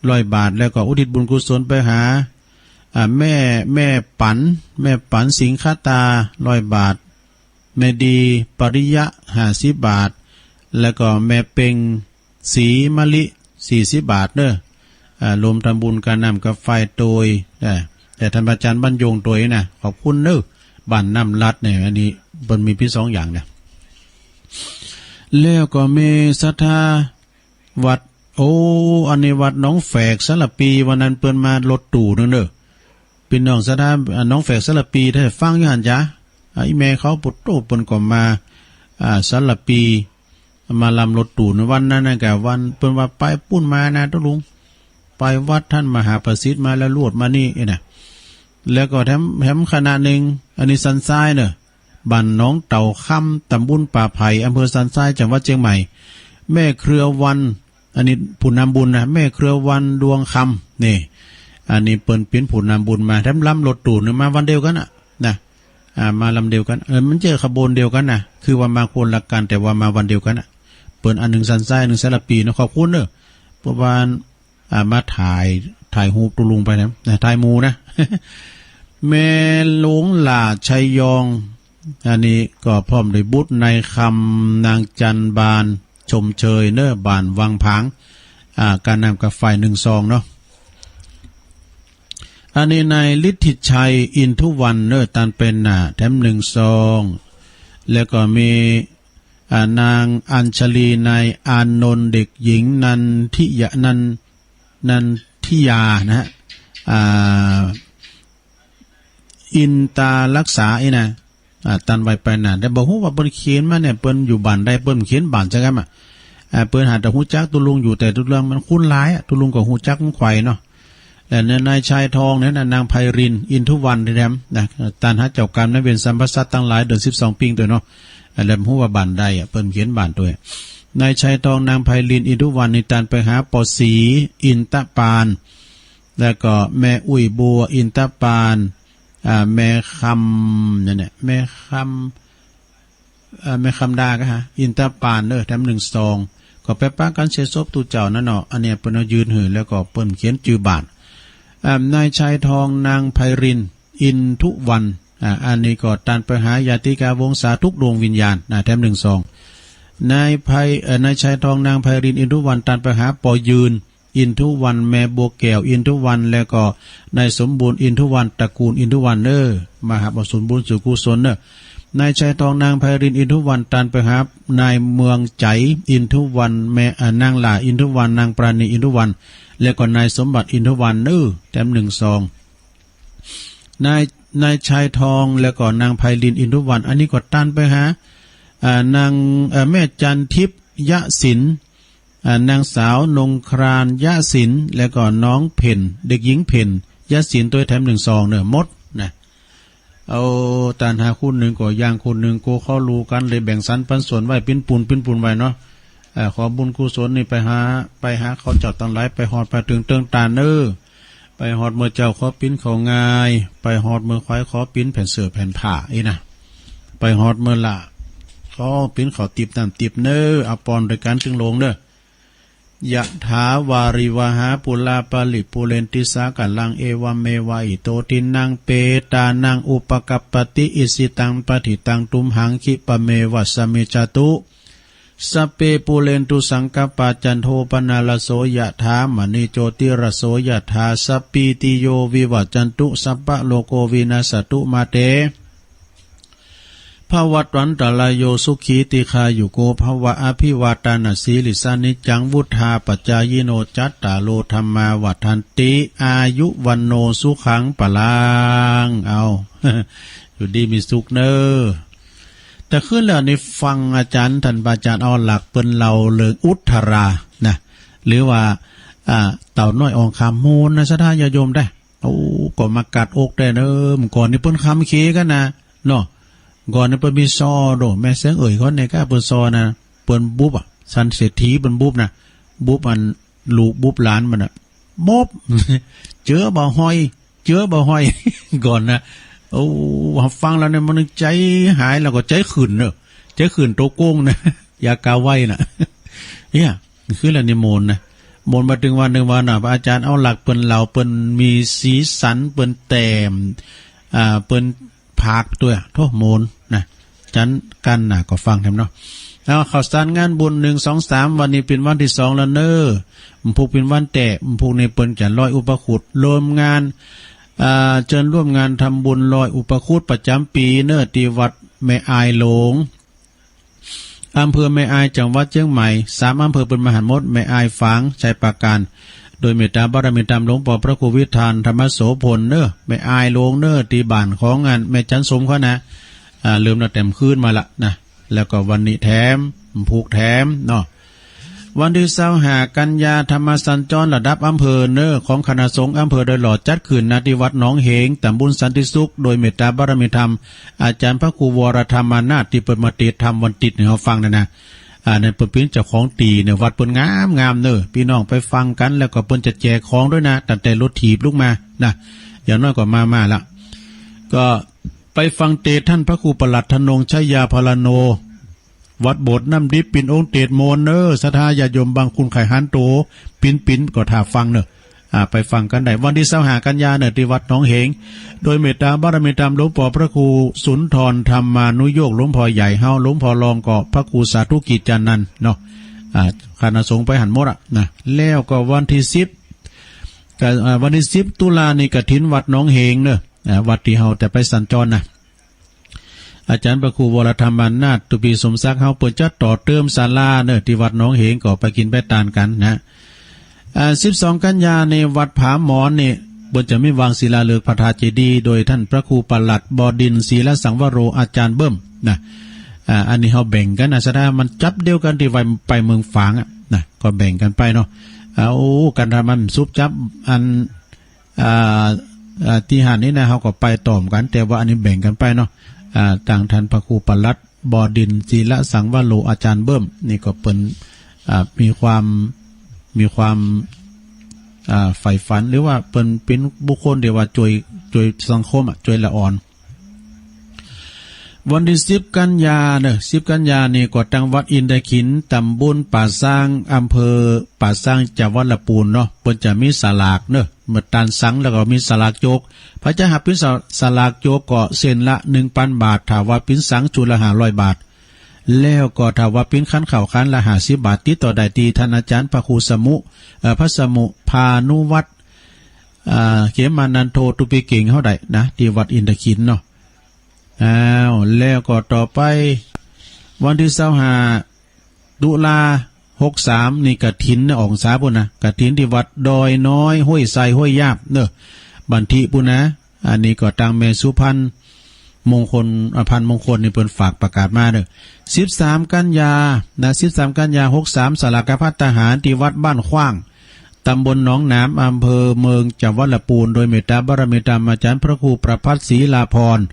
ร้อยบาท แล้วก็อุทิศบุญกุศลไปหา อ่า แม่ แม่ปัน แม่ปันสิงคตา ร้อยบาท แม่ดีปริยะ ห้าสิบบาท แล้วก็แม่เป็งศรีมะลิ สี่สิบบาทเน่อ อ่า รวมทำบุญก๋าน้ำก๋าไฟตวย อ่า แต่ท่านอาจ๋ารย์บรรยงตวยน่ะ ขอบคุณเน่อ บ้านน้ำลัดเนี่ย อันนี้เปิ้นมีเปียงสองอย่างเนี่ย แล้วก็มีศรัทธา วัด โอ้ อันนี้วัดหนองแฝกสารภี วันนั้นเปิ้นมารถตู้นึ่งเน่อ ปี้น้องศรัทธา อ่า หนองแฝกสารภี ถ้าฟังอยู่หั้นจ๊ะ อ่า อีแม่เขาปุโตเปิ้นก็มา อ่า สารภี มาลำรถตู้ในวันนั้นนะ กะวันเปิ้นว่าไปปุ้นมานะตุ๊ลุง ไปวัดท่านมหาประสิทธิ์มาแล้วลวดมานี่เอ้ยนะ แล้วก็แถม แถมคณะนึ่ง อันนี้สันทรายเน่อ บ้านหนองเต่าคำ ตำบลป่าไผ่ อำเภอสันทราย จังหวัดเจียงใหม่ แม่เครือวัน อันนี้ผู้นำบุญนะ แม่เครือวันดวงคำ นี่ อันนี้เปิ้นเป๋นผู้นำบุญมา แถมลำรถตู้นึ่งมาวันเดียวกั๋นน่ะ นะ อ่า มาลำเดียวกั๋น เออ มันเจ้าขบวนเดียวกั๋นน่ะ คือว่ามาคนละกั๋น แต่ว่ามาวันเดียวกั๋นน่ะ เปิ้นอันนึ่งสันทราย นึ่งสารภีเนาะ ขอบคุณเน่อ เพราะว่า อ่า มาถ่าย ถ่ายฮูปตุ๊ลุงไปนะ นะ ถ่ายหมู่นะ แม่หลวงหล้าชัยยอง อันนี้ก็พร้อมด้วยบุตรนายคำ นางจันบาน ชมเชยเน่อ บ้านวังผาง อ่า ก๋าน้ำก๋าไฟนึ่งซองเนาะ อันนี้นายฤทธิชัย อินทุวรรณเน่อ ตานไปหน้าแถมนึ่งซอง แล้วก็มี อ่า นางอัญชลี นายอานนท์ เด็กหญิงนันทิยา นัน นันทิยานะฮะ อ่า อินตารักษาอี้นะ อ่า ตานไว้ไปหน้า แต่บ่ฮู้ว่าเปิ้นเขียนมาเนี่ย เปิ้นอยู่บ้านใด เปิ้นเขียนบ้านจักกำอะ อ่า เปิ้นหาแต่ฮู้จักตุ๊ลุงอยู่ แต่ตุ๊ลุงมันคุ้นหลายอะ ตุ๊ลุงก็ฮู้จักมันไขว่เนาะ และนายชายทองเนี่ยนะ นางไพริน อินทุวรรณแถมนะ ตานหาเจ้ากรรมนายเวรสัมภสัตว์ตังหลาย เดือนสิบสองปิงตวยเนาะ และบ่ฮู้ว่าบ้านใดอะ เปิ้นเขียนบ้านตวย นายชายทอง นางไพริน อินทุวรรณนี่ตานไปหาป้อศรี อินทปาน แล้วก็แม่อุ้ยบัว อินทปาน อ่า แม่คำ นั่นแหละ แม่คำ เอ่อ แม่คำดาก็หา อินทปานเน่อ แถมนึ่งซอง ก็ไปปะกั๋นเสียศพตุ๊เจ้านั่นเนาะ อันเนี้ยเปิ้นเอายื่นหื้อ แล้วก็เปิ้นเขียนจื้อบ้าน อ่า นายชายทอง นางไพริน อินทุวรรณ อ่า อันนี้ก็ตานไปหาญาติกาวงศาทุกดวงวิญญาณ อ่า แถมนึ่งซอง นายไพ เอ่อ นายชายทอง นางไพริน อินทุวรรณ ตานไปหาป้อยืน อินทุวรรณ แม่บัวแก้ว อินทุวรรณ แล้วก็นายสมบูรณ์ อินทุวรรณ ตระกูลอินทุวรรณเน่อ มาหับเอาส่วนบุญส่วนกุศลเน่อ นายชายทอง นางไพริน อินทุวรรณ ตานไปหานายเมืองใจ๋ อินทุวรรณ แม่ อ่า นางหล้า อินทุวรรณ นางปราณี อินทุวรรณ แล้วก็นายสมบัติ อินทุวรรณเน่อ แถมนึ่งซอง นาย นายชายทอง แล้วก็นางไพลิน อินทุวรรณ อันนี้ก็ต้านไปหา อ่า นาง เอ่อ แม่จันทิพย์ ยะศิลป์ อ่า นางสาวนงคราน ยะศิลป์ แล้วก็น้องเพ็ญ เด็กหญิงเพ็ญ ยะศิลป์ ตวยแถมหนึ่งซองเน่อ หมดนะ เอาต้านหาคนนึ่งก็อย่างคนนึ่ง โกเขาฮู้กั๋นเลยแบ่งสรรปันส่วนไว้ ปิ้นปูนปิ้นปูนไว้เนาะ เอ่อ ขอบุญกุศลนี่ไปหา ไปหาเขาเจ้าตังหลาย ไปฮอดไปเถิงเติงต้านเน่อ ไปฮอดเมื่อเจ๊าขอปิ้นข้าวงาย ไปฮอดเมื่อควายขอปิ้นแผ่นเสื้อแผ่นผ้าอี้นะ ไปฮอดเมื่อละขอปิ้นข้าวติ๊บน้ำติ๊บเน่อ เอาป้อนโดยก๋านตึงโลงเน่อ ยะถาวาริวหาปูราปะริปูเรนติสาคะรัง เอวะเมวะอิโตทินนังเปตานังอุปะกัปปะติ อิชิตังปัตถิตังตุมหัง ขิปะเมวะสะมิจฉตุ สัพเพปูเรนตุสังกัปปา จันโทปะนะระโส ยะถา มะณิโจติระโส ยะถา สัพพีติโยวิวัจจันตุ สัพพะโรโควินัสสะตุ มาเต ภวัตวันตะราโย สุขีทีฆายุโกภะวะ อะภิวาทานะสีลิสสะ นิจจังวุฑฒาปะจายิโน จัตตาโรธัมมาวัฑฒันติ อายุวัณโณสุขังพะลัง เอา อยู่ดีมีสุขเน่อ แต่คืนแล้วนี่ฟังอาจ๋ารย์ ต้านพระอาจ๋ารย์เอาหลักเปิ้นเล่าเรื่องอุทธารานะ หรือว่า อ่า เต่าน้อยอ่องคำ โมนนะ ศรัทธาญาติโยมได้ โอ้ ก็มากัดอกได้เน่อ เมื่อก่อนนี่เปิ้นคำเขกั๋นนะ เนาะ ก่อนนี่เปิ้นมีซอโด แม่เสียงเอ๋ยคนนี้ก็เปิ้นซอนะ เปิ้นบุบอะ สันเศรษฐีเปิ้นบุบนะ บุบอันลูกบุบหลานมันอะ มบ เจือบ่ห่อย เจือบ่ห่อย ก่อนนะ โอ้ ฟังแล้วเนี่ยมันใจ๋หายแล้วก็ใจ๋ขึ้นเน่อ ใจ๋ขึ้นโตโก้งนะ อย่ากาไหว้น่ะ เนี่ย คือละนี่โมนนะ โมนมาเถิงวันนึ่งวันน่ะ พระอาจ๋ารย์เอาหลักเปิ้นเล่า เปิ้นมีสีสัน เปิ้นแต้ม อ่า เปิ้นผากตวย โธ่ โมนนะ จันกั๋นน่ะ ก็ฟังแถมเนาะ เอา ข่าวสารงานบุญ หนึ่ง สอง สาม วันนี้เป๋นวันตี้สองแล้วเน่อ วันพุธเป๋นวันแต๊ วันพุธนี่เปิ้นจะลอยอุปคุต ร่วมงาน อ่า เจิญร่วมงานทำบุญลอยอุปคุตประจ๋ำปี๋เน่อ ตี้วัดแม่อายหลวง อำเภอแม่อาย จังหวัดเจียงใหม่ สามอำเภอเปิ้นมาหั้นหมด แม่อาย ฝาง ชัยปราการ โดยเมตตาบารมีธรรมหลวงป้อพระครูวิธานธรรมโสภณเน่อ แม่อายหลวงเน่อ ตี้บ้านของอันแม่จันสมเขานะ อ่า เริ่มตั้งแต่คืนมาละนะ แล้วก็วันนี้แถม วันพุธแถมเนาะ วันตี้ซาวห้ากันยา ธรรมสัญจรระดับอำเภอเน่อ ของคณะสงฆ์อำเภอดอยหล่อ จัดขึ้น ณ ตี้วัดหนองเหง ตำบลสันติสุข โดยเมตตาบารมีธรรม อาจ๋ารย์พระครูวรธรรมานาถ ตี้เปิ้นมาเตสน์ธรรมวันอาทิตย์หื้เฮาฟังนั่นนะ อ่า นั่นเปิ้นเป๋นเจ้าของตี้เน่อ วัดเปิ้นงามๆ เน่อ ปี้น้องไปฟังกั๋น แล้วก็เปิ้นจะแจกของตวยนะ ตั้งแต่รถถีบลุกมานะ อย่างน้อยก็มาๆ ละ ก็ไปฟังเตสน์ต้านพระครูปลัดธนงชัยยาภรโณ วัดโบสถ์น้ำดิบ เป๋นองค์เตสน์โมนเน่อ ศรัทธาญาติโยมบางคนใค่หันโต ปิ๊นๆ ก็ถ่าฟังเน่อ อ่า ไปฟังกั๋นได้ วันตี้ซาวห้ากันยาเน่อ ตี้วัดหนองเหง โดยเมตตาบารมีธรรมหลวงป้อพระครูสุนทรธรรมานุโยค หลวงป้อใหญ่เฮา หลวงป้อรองก็พระครูสาธุกิจจานันท์เนาะ อ่า คณะสงฆ์ไปหั้นหมดอะนะ แล้วก็วันตี้สิบ ก็ อ่า วันตี้สิบตุลานี่กฐินวัดหนองเหงเน่อ อ่า วัดตี้เฮาแต่ไปสัญจรนะ อาจ๋ารย์พระครูวรธรรมานาถ ตุปีสมศักดิ์เฮา เปิ้นจะต่อเติมศาลาเน่อ ตี้วัดหนองเหง ก็ไปกิ๋นไปตานกั๋นนะ อ่า สิบสองกันยานี่วัดผาหมอนนี่ เปิ้นจะมีวางศิลาฤกษ์พระธาตุเจดีย์ โดยต้านพระครูปลัด บดินทร์ ศีลสังวโร อาจ๋ารย์เบิ้มนะ อ่า อันนี้เฮาแบ่งกั๋นนะ ศรัทธา มันจั๊บเดียวกั๋นตี้ไป ไปเมืองฝางอะนะ ก็แบ่งกั๋นไปเนาะ เอากั๋น ถ้ามันสุบจั๊บอัน อ่า อ่า ตี้หั้นนี่นะ เฮาก็ไปต่อมกั๋น แต่ว่าอันนี้แบ่งกั๋นไปเนาะ อ่า ตางต้านพระครูปลัด บดินทร์ ศีลสังวโร อาจ๋ารย์เบิ้ม นี่ก็เปิ้น อ่า มีความ มีความ อ่า ใฝ่ฝัน หรือว่าเปิ้นเป๋นบุคคลตี้ว่าจ้วย จ้วยสังคมอะ จ้วยละอ่อน วันตี้สิบกันยาเน่อ สิบกันยานี่ก็ตางวัดอินทขิล ตำบลป่าซาง อำเภอป่าซาง จังหวัดละปูนเนาะ เปิ้นจะมีสลากเน่อ เมื่อตานสังแล้วก็มีสลากโจก ใผจะหับเป๋นสลากโจกก็เส้นละหนึ่งปันบาท ถ้าว่าเป๋นสังชุดละห้าร้อยบาท แล้วก็ถ้าว่าเป๋นขันข้าวขันละห้าสิบบาท ติดต่อได้ตี้ต้านอาจ๋ารย์พระครูสมุ เอ่อ พระสมุภานุวัฒน์ อ่า เขมานันโท ตุปีเก๋งเฮาได้นะ ตี้วัดอินทขิลเนาะ อ้าว แล้วก็ต่อไป วันตี้ซาวห้า ตุลา หกสาม นี่กฐินนะ ออกสาปุ้นนะ กฐินตี้วัดดอยน้อย ห้วยไซ ห้วยยาบเน่อ บ้านทิปุ้นนะ อันนี้ก็ตางแม่สุพรรณมงคล อ่า พันมงคลนี่เปิ้นฝากประกาศมาเน่อ สิบสามกันยานะ สิบสามกันยาหกสาม สลากภัตตาหารตี้วัดบ้านขว้าง ตำบลหนองหนาม อำเภอเมือง จังหวัดละปูน โดยเมตตาบารมีธรรมอาจารย์พระครูประภัสศรีลาภรณ์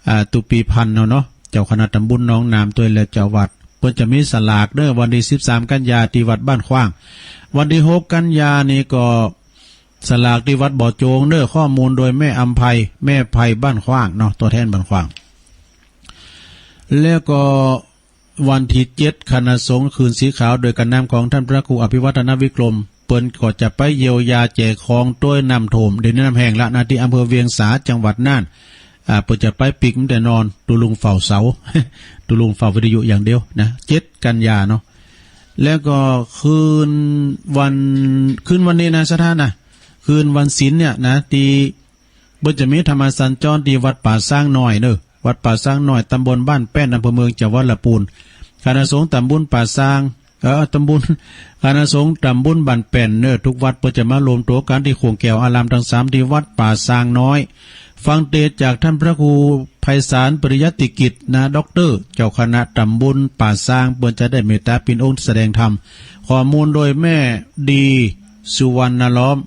อ่า ตุปีพันธ์เนาะ เจ้าคณะตำบลหนองหนามตวยและเจ้าวัด เปิ้นจะมีสลากเน่อ วันตี้สิบสามกันยาตี้วัดบ้านขว้าง วันตี้หกกันยานี่ก็สลากตี้วัดบ่อโจงเน่อ ข้อมูลโดยแม่อำไพ แม่ไพบ้านขว้างเนาะ ตั๋วแทนบ้านขว้าง แล้วก็วันตี้เจ็ด คณะสงฆ์คืนสีขาว โดยการนำของท่านพระครูอภิวัฒนวิกรม เปิ้นก็จะไปเยียวยาแจกของตวยน้ำท่วม เดี๋ยวนี้น้ำแห้งละนะ ตี้อำเภอเวียงสา จังหวัดน่าน อ่า เปิ้นจะไปปิ๊กมันแต่นอน ตุ๊ลุงเฝ้าเสา ตุ๊ลุงเฝ้าวิทยุอย่างเดียวนะ เจ็ดกันยาเนาะ แล้วก็คืนวัน คืนวันนี้นะ ศรัทธานะ คืนวันศีลเนี่ยนะ ตี้ เปิ้นจะมีธรรมสัญจรตี้วัดป่าซางน้อยเน่อ วัดป่าซางน้อย ตำบลบ้านแป้น อำเภอเมือง จังหวัดละปูน คณะสงฆ์ตำบลป่าซาง เอ่อ ตำบล คณะสงฆ์ตำบลบ้านแป้นเน่อ ทุกวัดเปิ้นจะมารวมตั๋วกั๋นตี้โขงแก้วอารามตังสาม ตี้วัดป่าซางน้อย ฟังเตสน์จากท่านพระครูไพศาลปริยัติกิจนะ ด็อกเตอร์ เจ้าคณะตำบลป่าซาง เปิ้นจะได้เมตตาปิ่นองค์แสดงธรรม ข้อมูลโดยแม่ดี สุวรรณล้อม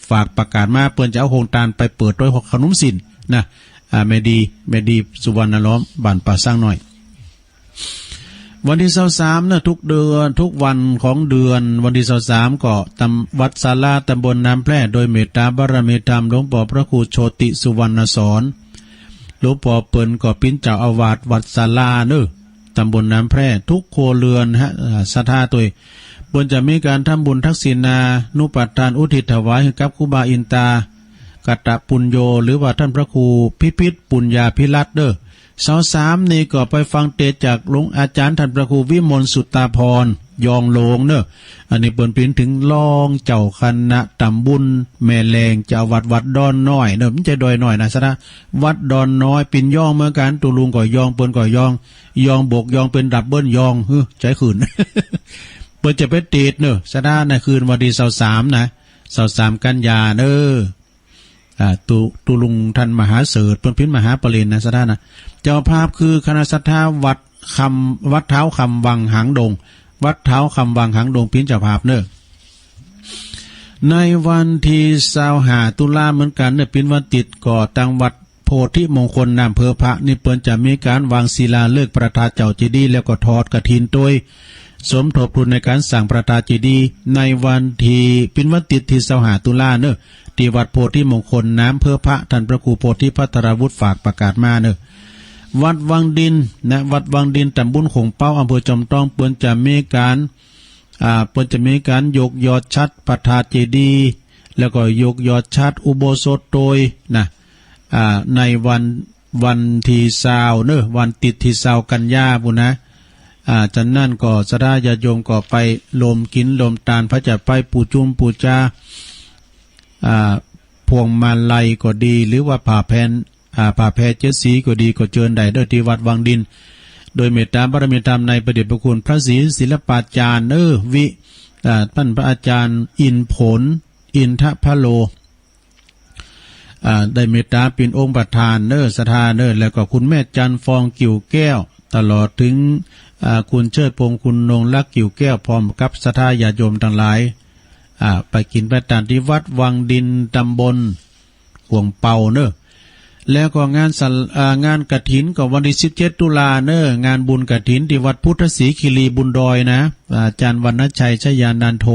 ฝากประกาศมา เปิ้นจะเอาโฮงตานไปเปิดตวยขนมศีลนะ อ่า แม่ดี แม่ดี สุวรรณล้อม บ้านป่าซางน้อย วันตี้ซาวสามนะ ทุกเดือน ทุกวันของเดือน วันตี้ซาวสาม ก็ตำ วัดศาลา ตำบลน้ำแพร่ โดยเมตตาบารมีธรรมหลวงป้อพระครูโชติสุวรรณสอน หลวงป้อเปิ้นก็เป๋นเจ้าอาวาสวัดศาลาเน่อ ตำบลน้ำแพร่ ทุกครัวเรือนฮะ อ่า ศรัทธาตวย เปิ้นจะมีก๋านทำบุญทักษิณานุปทานอุทิศถวายหื้อกับครูบาอินตา กัตตปุญโญ หรือว่าท่านพระครูพิพิธปุญญาภิรัตน์เน่อ ซาวสามนี่ก็ไปฟังเตสน์จากหลวงอาจ๋ารย์ท่านพระครูวิมลสุตตาภรณ์ ยองโหลงเน่อ อันนี้เปิ้นเป๋นถึงรองเจ้าคณะตำบลแม่แลง เจ้าอาวาสวัดดอนน้อยเน่อ บ่ใจ้ดอยน้อยนะ ศรัทธา วัดดอนน้อย เป๋นยองเหมือนกั๋น ตุ๊ลุงก็ยอง เปิ้นก็ยอง ยองบก ยองเป๋นดับเบิล ยอง หื้อ ใจ๊คืน เปิ้นจะไปเตสน์เน่อ ศรัทธา ในคืนวันตี้ซาวสามนะ ซาวสามกันยาเน่อ อ่า ตุ๊ ตุ๊ลุงท่านมหาเสริฐ เปิ้นเป๋นมหาปริญญานะ ศรัทธานะ เจ้าภาพคือคณะศรัทธาวัดคำ วัดท้าวคำวังหางดง วัดท้าวคำวังหางดงเป๋นเจ้าภาพเน่อ ในวันตี้ซาวห้าตุลาเหมือนกั๋นเน่อ เป๋นวันติ๊ด ก็ตางวัดโพธิมงคลน้ำเพิงพระนี่เปิ้นจะมีก๋านวางศิลาฤกษ์ประทาเจ้าเจดีย์ แล้วก็ทอดกฐินตวย สมทบทุนในก๋านสร้างประทาเจดีย์ ในวันตี้ เป๋นวันติ๊ดตี้ซาวห้าตุลาเน่อ ตี้วัดโพธิมงคลน้ำเพิงพระ ท่านพระครูโพธิภัทราวุฒิฝากประกาศมาเน่อ วัดวังดินนะ วัดวังดิน ตำบลโขงเป๊า อำเภอจอมตอง เปิ้นจะมีก๋าน อ่า เปิ้นจะมีก๋านยกยอดฉัตรประทาเจดีย์ แล้วก็ยกยอดฉัตรอุโบสถตวยนะ อ่า ในวัน วันตี้ซาวเน่อ วันติ๊ดตี้ซาวกันยาปู้นนะ อ่า จากนั้นก็ศรัทธาญาติโยมก็ไปรวมกิ๋นรวมตาน พระจะไปปูจุมปูจา อ่า พวงมาลัยก็ดี หรือว่าผ้าแผ่น อ่า ผ้าแผ่เจ็ดสีก็ดี ก็เจิญได้เน่อ ตี้วัดวังดิน โดยเมตตาบารมีธรรมในพระเดชพระคุณพระศรีศิลปาจารย์ เออ วิ อ่า ท่านพระอาจารย์อินผล อินทพโล อ่า ได้เมตตาเป๋นองค์ประธานเน่อ ศรัทธาเน่อ แล้วก็คุณแม่จันทร์ฟองกิ่วแก้ว ตลอดถึง อ่า คุณเชิดพงษ์ คุณนงรักกิ่วแก้ว พร้อมกับศรัทธาญาติโยมตังหลาย อ่า ไปกิ๋นไปตานตี้วัดวังดิน ตำบลโขงเป๊าเน่อ แล้วก็งานสัล อ่า งานกฐินก็วันตี้สิบเจ็ดตุลาเน่อ งานบุญกฐินตี้วัดพุทธศรีคีรีบุญดอยนะ อาจ๋ารย์วรรณชัย ชยานันโท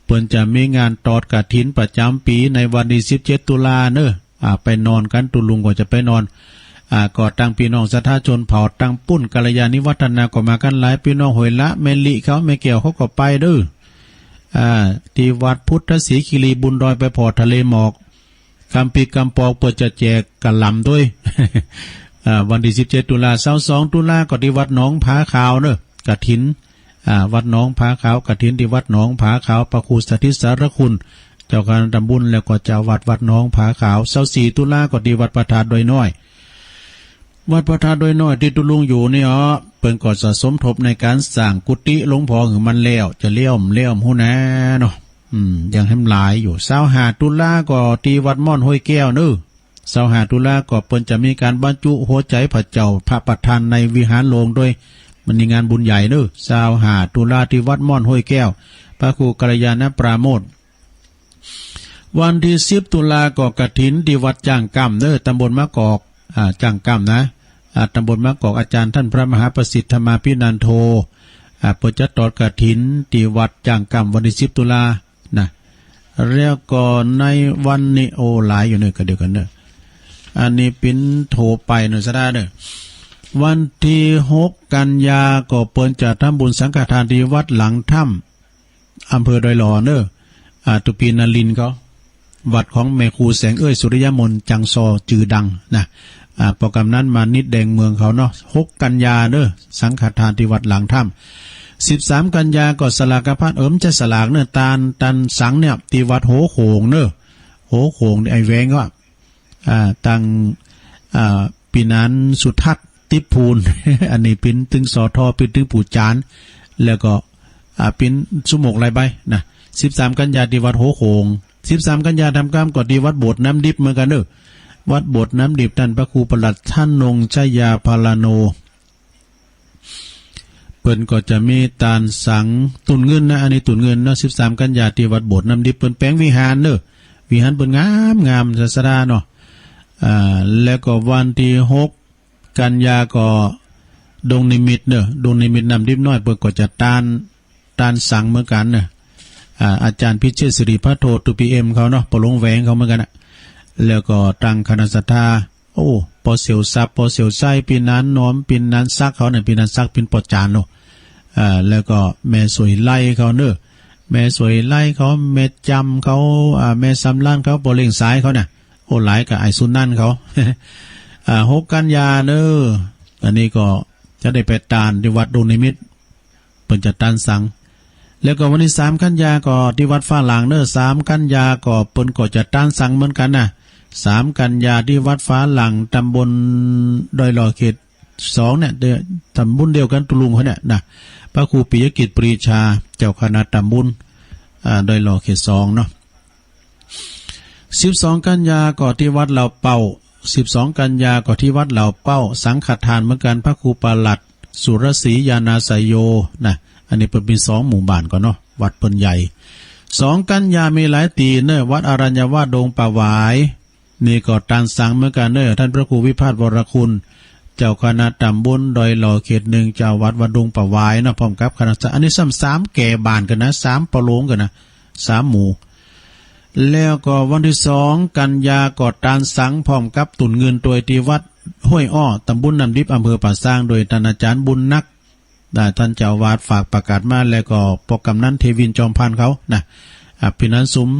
เปิ้นจะมีงานตอดกฐินประจ๋ำปี๋ในวันตี้สิบเจ็ดตุลาเน่อ อ่า ไปนอนกั๋น ตุ๊ลุงก็จะไปนอน อ่า ก็ตังพี่น้องศรัทธาชนเผ่าตังปุ้น กัลยาณิวัฒนาก็มากั๋นหลาย พี่น้องห้วยละ แม่ลิเขา แม่แก้วเขาก็ไปเน่อ อ่า ตี้วัดพุทธศรีคีรีบุญดอย ไปผ่อทะเลหมอก กำปิ๊กกำปอกเปิ้นจะแจกกะหล่ำตวย อ่า วันตี้สิบเจ็ดตุลา ซาวสองตุลาก็ตี้วัดหนองผาขาวเน่อ กฐิน อ่า วัดหนองผาขาว กฐินตี้วัดหนองผาขาว พระครูสถิตสารคุณ เจ้าคณะตำบล แล้วก็เจ้าวัดวัดหนองผาขาว ซาวสี่ตุลาก็ตี้วัดพระธาตุดอยน้อย วัดพระธาตุดอยน้อยตี้ตุ๊ลุงอยู่นี่อ้อ เปิ้นก็จะสมทบในก๋านสร้างกุฏิหลวงพ่อหื้อมันแล้ว จะแล้วบ่แล้วบ่ฮู้นาเนาะ อืม ยังแหมหลายอยู่ ซาวห้าตุลาก็ตี้วัดม่อนห้วยแก้วเน่อ ซาวห้าตุลาก็เปิ้นจะมีก๋านบรรจุหัวใจ๋พระเจ้าพระประธานในวิหารหลวงโดย มันมีงานบุญใหญ่เน้อ ซาวห้าตุลาตี้วัดม่อนห้วยแก้ว พระครูกัลยาณปราโมทย์ วันตี้สิบตุลาก็กฐินตี้วัดจ้างก้ำเน้อ ตำบลมะกอก อ่า จ้างก้ำนะ อ่า ตำบลมะกอก อาจ๋ารย์ต้านพระมหาประสิทธิ์ธรรมาภินันโท อ่า เปิ้นจะตอดกฐินตี้วัดจ้างก้ำวันตี้สิบตุลา นะ แล้วก็ในวันนี้ โอ้ หลายอยู่เน้อ ก็เดี๋ยวกั๋นเน้อ อันนี้ปิ้นโทไปเน้อ สะดาเน้อ วันตี้หกกันยาก็เปิ้นจะทำบุญสังฆทานตี้วัดหลังถ้ำ อำเภอดอยหล่อเน้อ อ่า ตุปีนรินทร์เขา วัดของแม่ครูแสงเอื้อย สุริยมนต์ จังซอ จื้อดังนะ อ่า ปอก๋ำนั้นมานิดแดงเมืองเขาเนาะ หกกันยาเน้อ สังฆทานตี้วัดหลังถ้ำ สิบสามกันยาก็สลากพัด เออ บ่ใจ้สลากเน้อ ตาน ตานสังเนี่ย ตี้วัดโหโขงเน้อ โหโขงไอ้แหวงก็ อ่า ตัง อ่า ปี้หนานสุทัศน์ ติ๊บภูล อันนี้ปิ้นตึง สอทอ ปิ้นตึงปู่จาน แล้วก็ อ่า ปิ้นสุโมกหลายใบนะ สิบสามกันยาตี้วัดโหโขง สิบสามกันยาทำกำก็ตี้วัดโบสถ์น้ำดิบเหมือนกั๋นเน้อ วัดโบสถ์น้ำดิบ ต้านพระครูประหลัดธนงค์ชยาภาลาโน เปิ้นก็จะมีตานสังตุนเงินนะ อันนี้ตุนเงินเนาะ สิบสามกันยาตี้วัดโบสถ์น้ำดิบ เปิ้นแป๋งวิหารเน้อ วิหารเปิ้นงามๆ สะดาเนาะ อ่า แล้วก็วันตี้หกกันยาก็ดงนิมิตรเน้อ ดงนิมิตรน้ำดิบน้อย เปิ้นก็จะตาน ตานสังเหมือนกั๋นเน้อ อ่า อาจ๋ารย์พิเชษฐ์สิริภัทโท ตุปีเอ็มเขาเนาะ ปอหลวงแหวงเขาเหมือนกั๋นนะ แล้วก็ตังคณะศรัทธา โอ้ ปอเสี่ยวสับ ปอเสี่ยวไส้ ปี้หนานหนอม ปี้หนานศักดิ์เขาเนี่ย ปี้หนานศักดิ์ปิ้นปอจานเนาะ อ่า แล้วก็แม่สวยไล่เขาเน้อ แม่สวยไล่เขา แม่จำเขา อ่า แม่สำราญเขา ปอเล่งสายเขาเนี่ย โอ้ หลายกับไอ้สุนันท์เขา อ่า หกกันยาเน้อ อันนี้ก็จะได้ไปตานตี้วัดดงนิมิตร เปิ้นจะตานสัง แล้วก็วันตี้สามกันยาก็ตี้วัดฟ้าหลั่งเน้อ สามกันยาก็เปิ้นก็จะตานสังเหมือนกั๋นนะ สามกันยาตี้วัดฟ้าหลั่ง ตำบลดอยหล่อ เขตสองเนี่ย เอ่อ ตำบลเดียวกั๋น ตุลุงเขาเนี่ยนะ พระครูปิยกิจปรีชา เจ้าคณะตำบล อ่า ดอยหล่อ เขตสองเนาะ สิบสองกันยาก็ตี้วัดเหล่าเป้า สิบสองกันยาก็ตี้วัดเหล่าเป้า สังฆทานเหมือนกั๋น พระครูประหลัดสุรศรีญาณาสโยนะ อันนี้เปิ้นมีสองหมู่บ้านก่อเนาะ วัดเปิ้นใหญ่ สองกันยามีหลายตี้เน้อ วัดอรัญญวาสดงป่าหวาย นี่ก็ตานสังเหมือนกั๋นเน้อ ต้านพระครูวิพาทวรคุณ เจ้าคณะตำบลดอยหล่อ เขตหนึ่ง เจ้าอาวาสวัดดงป่าหวายเนาะ พร้อมกับคณะ อันนี้ซ้ำสามแก่บ้านกั๋นนะ สามปอหลวงกั๋นนะ สามหมู่ แล้วก็วันตี้สองกันยาก็ตานสังพร้อมกับตุนเงินตวยตี้วัดห้วยอ้อ ตำบลน้ำดิบ อำเภอป่าซาง โดยต้านอาจ๋ารย์บุญนัก อ่า ต้านเจ้าอาวาสฝากประกาศมา แล้วก็ปอก๋ำนั้นเทวินจอมพันธ์เขานะ อ่า ปี้หนานสม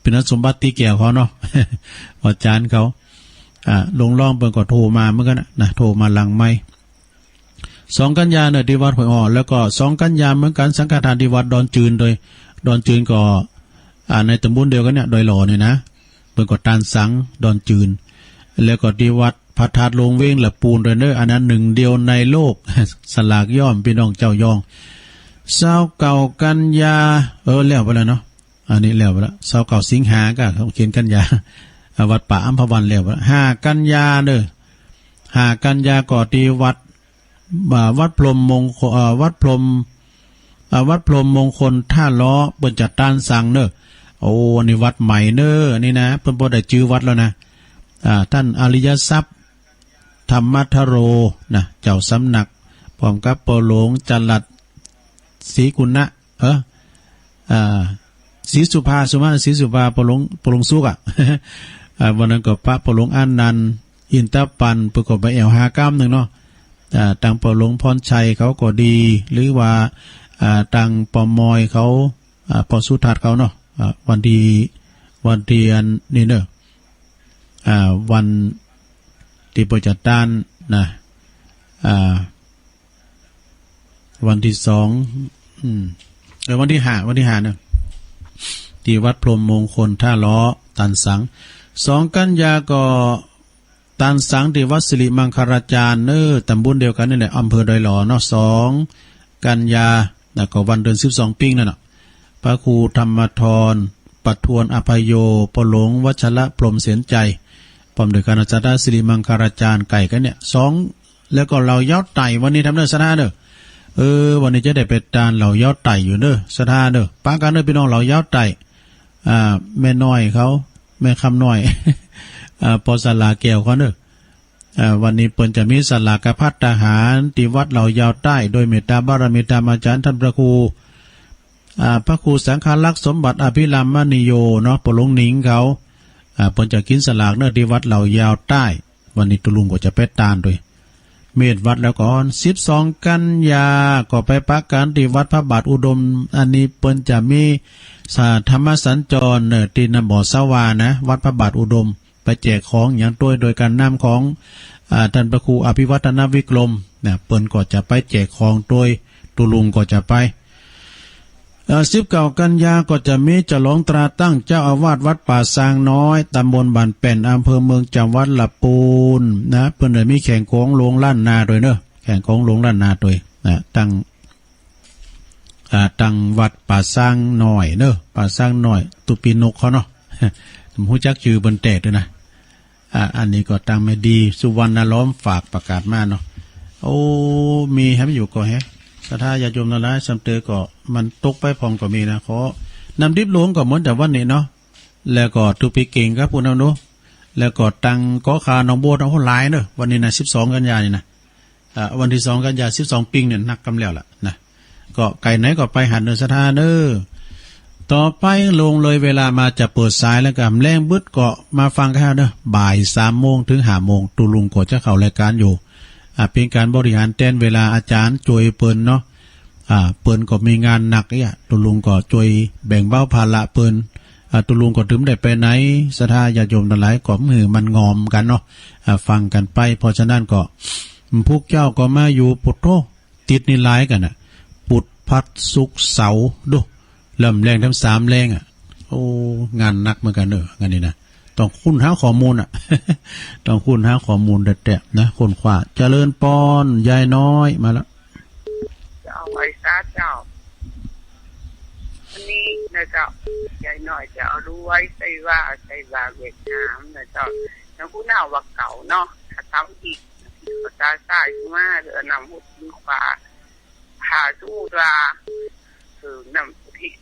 ปี้หนานสมบัติ ตี้แก้วเขาเนาะ อาจ๋ารย์เขา อ่า ลงร้องเปิ้นก็โทรมาเหมือนกั๋นนะ นะ โทรมาหลังไมค์ สองกันยาเน้อ ตี้วัดห้วยอ้อ แล้วก็สองกันยาเหมือนกั๋น สังฆทานตี้วัดดอนจืน โดย ดอนจืนก็ อ่า ในตำบลเดียวกั๋นเนี่ย ดอยหล่อเนี่ยนะ เปิ้นก็ตานสังดอนจืน แล้วก็ตี้วัดพระธาตุหลวงเวียงละปูนโดยเน้อ อันนั้นหนึ่งเดียวในโลก สลากย้อม ปี้น้องเจ้ายอง ซาวเก้ากันยา เออ แล้วไปแล้วเนาะ อันนี้แล้วไปแล้ว ซาวเก้าสิงหาก็เขียนกันยา อ่า วัดป่าอัมพวันแล้วไปแล้ว ห้ากันยาเน้อ ห้ากันยาก็ตี้วัด อ่า วัดพรหมมงคล เอ่อ วัดพรหม อ่า วัดพรหมมงคลท่าล้อ เปิ้นจะตานสังเน้อ โอ้ อันนี้วัดใหม่เน้อ อันนี้นะ เปิ้นบ่ได้จื้อวัดแล้วนะ อ่า ต้านอริยทรัพย์ ธรรมทโรนะ เจ้าสำนัก พร้อมกับปอหลวงจรัสศรีกุณะ เออ อ่า ศรีสุภา สุมาศรีสุภา ปอหลวง ปอหลวงสุขอะ อ่า วันนั้นก็ปะปอหลวงอานันต์ อินทปันธ์ เปิ้นก็ไปแอ่วหาก้ำนึ่งเนาะ อ่า ตังปอหลวงพรชัยเขาก็ดี หรือว่า อ่า ตังปอมอยเขา อ่า ปอสุทัศน์เขาเนาะ อ่า วันตี้ วันตี้อันนี้เน้อ อ่า วันตี้เปิ้นจะตานนะ อ่า วันตี้สอง อืม เออ วันตี้ห้า วันตี้ห้าเน้อ ตี้วัดพรหมมงคลท่าล้อ ตานสัง สองกันยาก็ ตานสังตี้วัดสิริมังคลาจารย์เน้อ ตำบลเดียวกั๋นนี่แหละ อำเภอดอยหล่อเนาะ สองกันยา แล้วก็วันเดือนสิบสองปิ้งนั่นน่ะ พระครูธรรมธร ประทวนอภัยโย ปอหลวงวัชรพรหมเสนใจ พร้อมด้วยคณะศรัทธาสิริมังคลาจารย์ ใก้กั๋นเนี่ย สอง แล้วก็เหล่ายาวไต่ วันนี้ทำเน่อศรัทธาเน่อ เออ วันนี้จะได้ไปตานเหล่ายาวไต่อยู่เน่อศรัทธาเน่อ ปะกั๋นเน่อพี่น้องเหล่ายาวไต่ อ่า แม่น้อยเขา แม่คำน้อย อ่า ปอสลาแก้วเขาเน่อ อ่า วันนี้เปิ้นจะมีสลากภัตตาหารตี้วัดเหล่ายาวใต้ โดยเมตตาบารมีธรรมอาจารย์ท่านพระครู อ่า พระครูสังฆรักษ์สมบัติอภิรามมณีโยเนาะ ปอหลวงหนิงเขา อ่า เปิ้นจะกิ๋นสลากเน่อตี้วัดเหล่ายาวใต้ วันนี้ตุ๊ลุงก็จะไปตานตวย เมตวัดแล้วก่อน สิบสอง กัญญา ก็ไปปะกั๋นตี้วัดพระบาทอุดม อันนี้เปิ้นจะมีสาธรรมสัญจรเน่อ ตี้น้ำบ่อสาวานะ วัดพระบาทอุดม ไปแจกของหยังตวย โดยก๋านนำของ อ่า ท่านพระครูอภิวัฒนวิกรมนะ เปิ้นก็จะไปแจกของตวย ตุ๊ลุงก็จะไป เอ่อ สิบเก้า กัญญาก็จะมีฉลองตราตั้งเจ้าอาวาสวัดป่าซางน้อย ตำบลบ้านแป้น อำเภอเมือง จังหวัดละปูนนะ เปิ้นได้มีแข่งของหลวงล้านนาตวยเน่อ แข่งของหลวงล้านนาตวยนะ ตั้ง อ่า ตั้งวัดป่าซางน้อยเน่อ ป่าซางน้อย ตุ๊ปีนกเขาเนาะ บ่ฮู้จักจื้อเปิ้นแต๊ตวยนะ อ่า อันนี้ก็ตางแม่ดี สุวรรณล้อม ฝากประกาศมาเนาะ โอ้ มีแหมอยู่ก่อแฮะ ศรัทธาญาติโยมตังหลาย ซ้ำเตอก็มันตกไปพ่องก็มีนะ ขอ น้ำดิบหลวงก็เหมือนแต่วันนี้เนาะ แล้วก็ตุ๊ปีเก่งครับ ผู้นำเนาะ แล้วก็ตังก๋อข่าวหนองบัว โอ้ หลายเน่อ วันนี้นะ สิบสอง กัญญานี่นะ อ่า วันตี้สอง กัญญา สิบสอง ปิงเนี่ย นักกำแล้วล่ะนะ ก็ไก่ไหนก็ไปหันเน่อศรัทธาเน่อ ต่อไปล่วงเลยเวลามาจะเปิดสายแล้ว ก็แลงบึดก็มาฟังกั๋นเน่อ บ่ายสามโมงเถิงห้าโมง ตุ๊ลุงก็จะเข้ารายก๋านอยู่ อ่า เป๋นก๋านบริหารแตนเวลาอาจ๋ารย์จ้วยเปิ้นเนาะ อ่า เปิ้นก็มีงานหนักเอี้ย ตุ๊ลุงก็จ้วยแบ่งเบาภาระเปิ้น อ่า ตุ๊ลุงก็ตึงได้ไปไหน ศรัทธาญาติโยมตังหลาย ก็หื้อมันงอมกั๋นเนาะ อ่า ฟังกั๋นไป เพราะฉะนั้นก็ พุธเจ้าก็มาอยู่ ปุดโธ่ ติดนี่หลายกั๋นน่ะ ปุด พัด ศุกร์ เสาร์ ดู แล้วแลงตึงสามแลงอะ โอ้ งานหนักเหมือนกั๋นเน่อ งานนี้นะ ต้องค้นหาข้อมูลอะ ต้องค้นหาข้อมูลแต๊ๆ นะ ค้นคว้า เจริญปอน ยายน้อย มาแล้ว เจ้า ไหว้สาเจ้า วันนี้นะเจ้า ยายน้อยจะเอาลู่ไหว้ไส้ว่า ไส้ว่าเวียดนามนะเจ้า ยังฮู้หน้าว่าเก่าเนาะ ถ้าทำอีก ก็ตาซ้ายมา หรือเอาน้ำหุดมือขวา ถ้าสมมุติว่า เออ น้ำพริก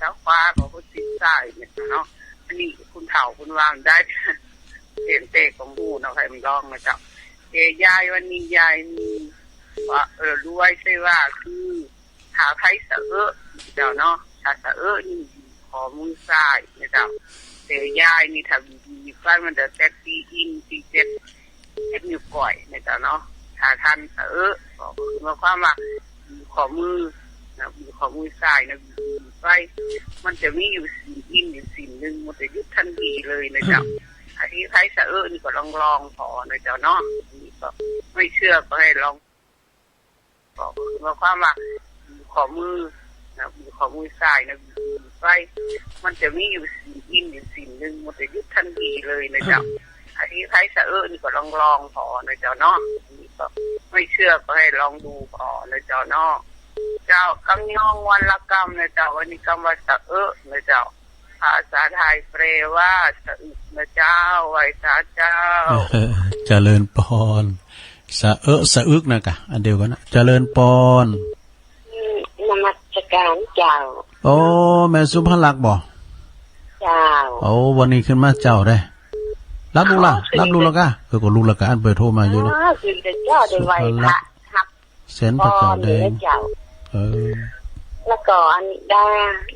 ตาขวาก็หุดตีนซ้ายเนี่ยเนาะ อันนี้ผู้เฒ่าเปิ้นว่ามันได้ เปลี่ยนแปลงของหมู่เนาะ ใผมันลองนะเจ้า แต่ยายวันนี้ยายมีว่า เออ ลู่ไหว้ไส้ว่าคือ ถ้าไผสะเอะเจ้าเนาะ ถ้าสะเอะนี่อยู่ข้อมือซ้ายนะเจ้า แต่ยายนี่ถ้าบีบๆ ฟันมันจะแตกตี้อินตี้เจ็บ เจ็บนิ้วก้อยนะเจ้าเนาะ ถ้าท่านสะเอะก็คือหมายความว่าอยู่ข้อมือนะ อยู่ข้อมือซ้ายนะ บีบไป มันจะมีอยู่เส้นอินอยู่เส้นนึ่ง มันจะหยุดทันทีเลยนะเจ้า อันนี้ไผสะเอะนี่ก็ลองๆ ผ่อนะเจ้าเนาะ อันนี้ก็ไม่เชื่อก็ให้ลอง ก็คือหมายความว่าบีบข้อมือนะ บีบข้อมือซ้ายนะ บีบไป มันจะมีอยู่เส้นอินอยู่เส้นนึ่ง มันจะหยุดทันทีเลยนะเจ้า อันนี้ไผสะเอะนี่ก็ลองๆ ผ่อนะเจ้าเนาะ อันนี้ก็ไม่เชื่อก็ให้ลองดูผ่อนะเจ้าเนาะ เจ้า กำยองวันละกำนะเจ้า วันนี้กำว่าสะเอะนะเจ้า ภาษาไทยแปลว่าสะอึกนะเจ้า ไหว้สาเจ้า เจริญปอน สะเอะสะอึกนะกะ อันเดียวกั๋นนะ เจริญปอน อืม นมัสการเจ้า โอ้ แม่สุภลักษณ์บ่ เจ้า โอ้ วันนี้ขึ้นมาเจ๊าได้ ฮับลูกละ ฮับลูกละกะ เออ ก็ลูกละกะ อันเบอร์โทรมาอยู่นะ อ๋อ ขึ้นแต่เจ๊าได้ไหว้พระ สุภลักษณ์ ฮับ แสนพระเจ้าแดง เจ้า เออ แล้วก็อันดา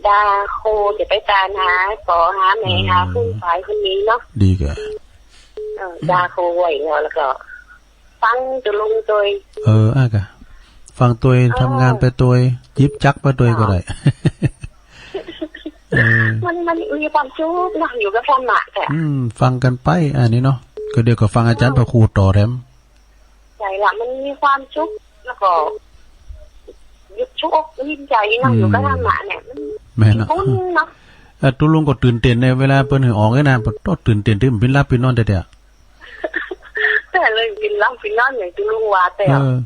ดาโคจะไปตานหา ขอหาแม่ เออ หาคุณฝ่ายคนนี้เนาะ ดีกะ เออ ดาโคไหว้เนาะ แล้วก็ ฟังตุ๊ลุงตวย เออ อ่ะกะ ฟังตวย เออ ทำงานไปตวย หยิบจักรไปตวยก็ได้ เจ้า เออ มัน มันมีความสุขเนาะ อยู่กับธรรมะแท้ อืม ฟังกั๋นไป อันนี้เนาะ ก็เดี๋ยวก็ฟังอาจ๋ารย์ เออ พระครูต่อแถม ใช่ละ มันมีความสุข แล้วก็หยุดชุกหยุดใจเนาะ อืม อยู่กับธรรมะเนี่ย มัน แม่นเนาะ อุ่นเนาะ เออ ตุ๊ลุงก็ตื่นเต้นในเวลาเปิ้นหื้อออกเนี่ยนะ เปิ้นต้องตื่นเต้นตี้มันปิ้นหลับปิ้นนอนแต๊ๆ แต่เลยปิ้นหลับปิ้นนอนอย่างตุ๊ลุงว่าแต่ เออ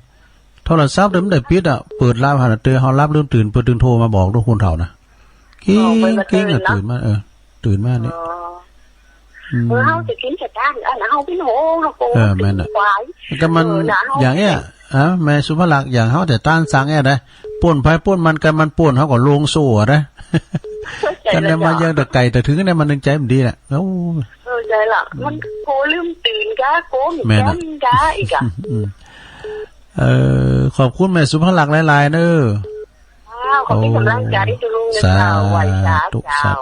โทรศัพท์เดี๋ยวมันได้ปิดอะ เปิดหลับหั้นน่ะ เตื้อเฮาหลับลืมตื่น เปิ้นตึงโทรมาบอกลูกคนเฒ่านะ อ๋อ เปิ้นก็ เก๊งๆ อะ ตื่นเนาะ ตื่นมา เออ ตื่นมานี่ อ๋อ อืม เออ เฮาจะกิ๋นจะตาน อันเฮาเป๋นโฮง เฮาก็ เออ แม่นน่ะ ขวาย ก็มัน เออ น่ะ เฮา อย่างเนี้ย อ่ะ แม่สุภลักษณ์ อย่างเฮาแต่ตานสังเนี่ยนะ ป้นใผป้นมัน กั๋นมันป้น เฮาก็ลงโซ่อะนะ ใจ้ กั๋นเนี่ย เจ้า มันยังแต่ไก๋แต่เถิงเนี่ย มันนึ่งใจ๋บ่ดีแหละ โอ้ เออ ใจ้ละ อืม มันโกลืมตื่นกา โกมี แม่นน่ะ แกนกาอีกอะ อืม เออ ขอบคุณแม่สุภลักษณ์หลายๆ เน้อ อ้าว ขอบคุณ โอ้ ก๋ำลังใจ๋ ตุ๊ลุง สาธุ เจ้า ไหว้สา สาธุ เจ้า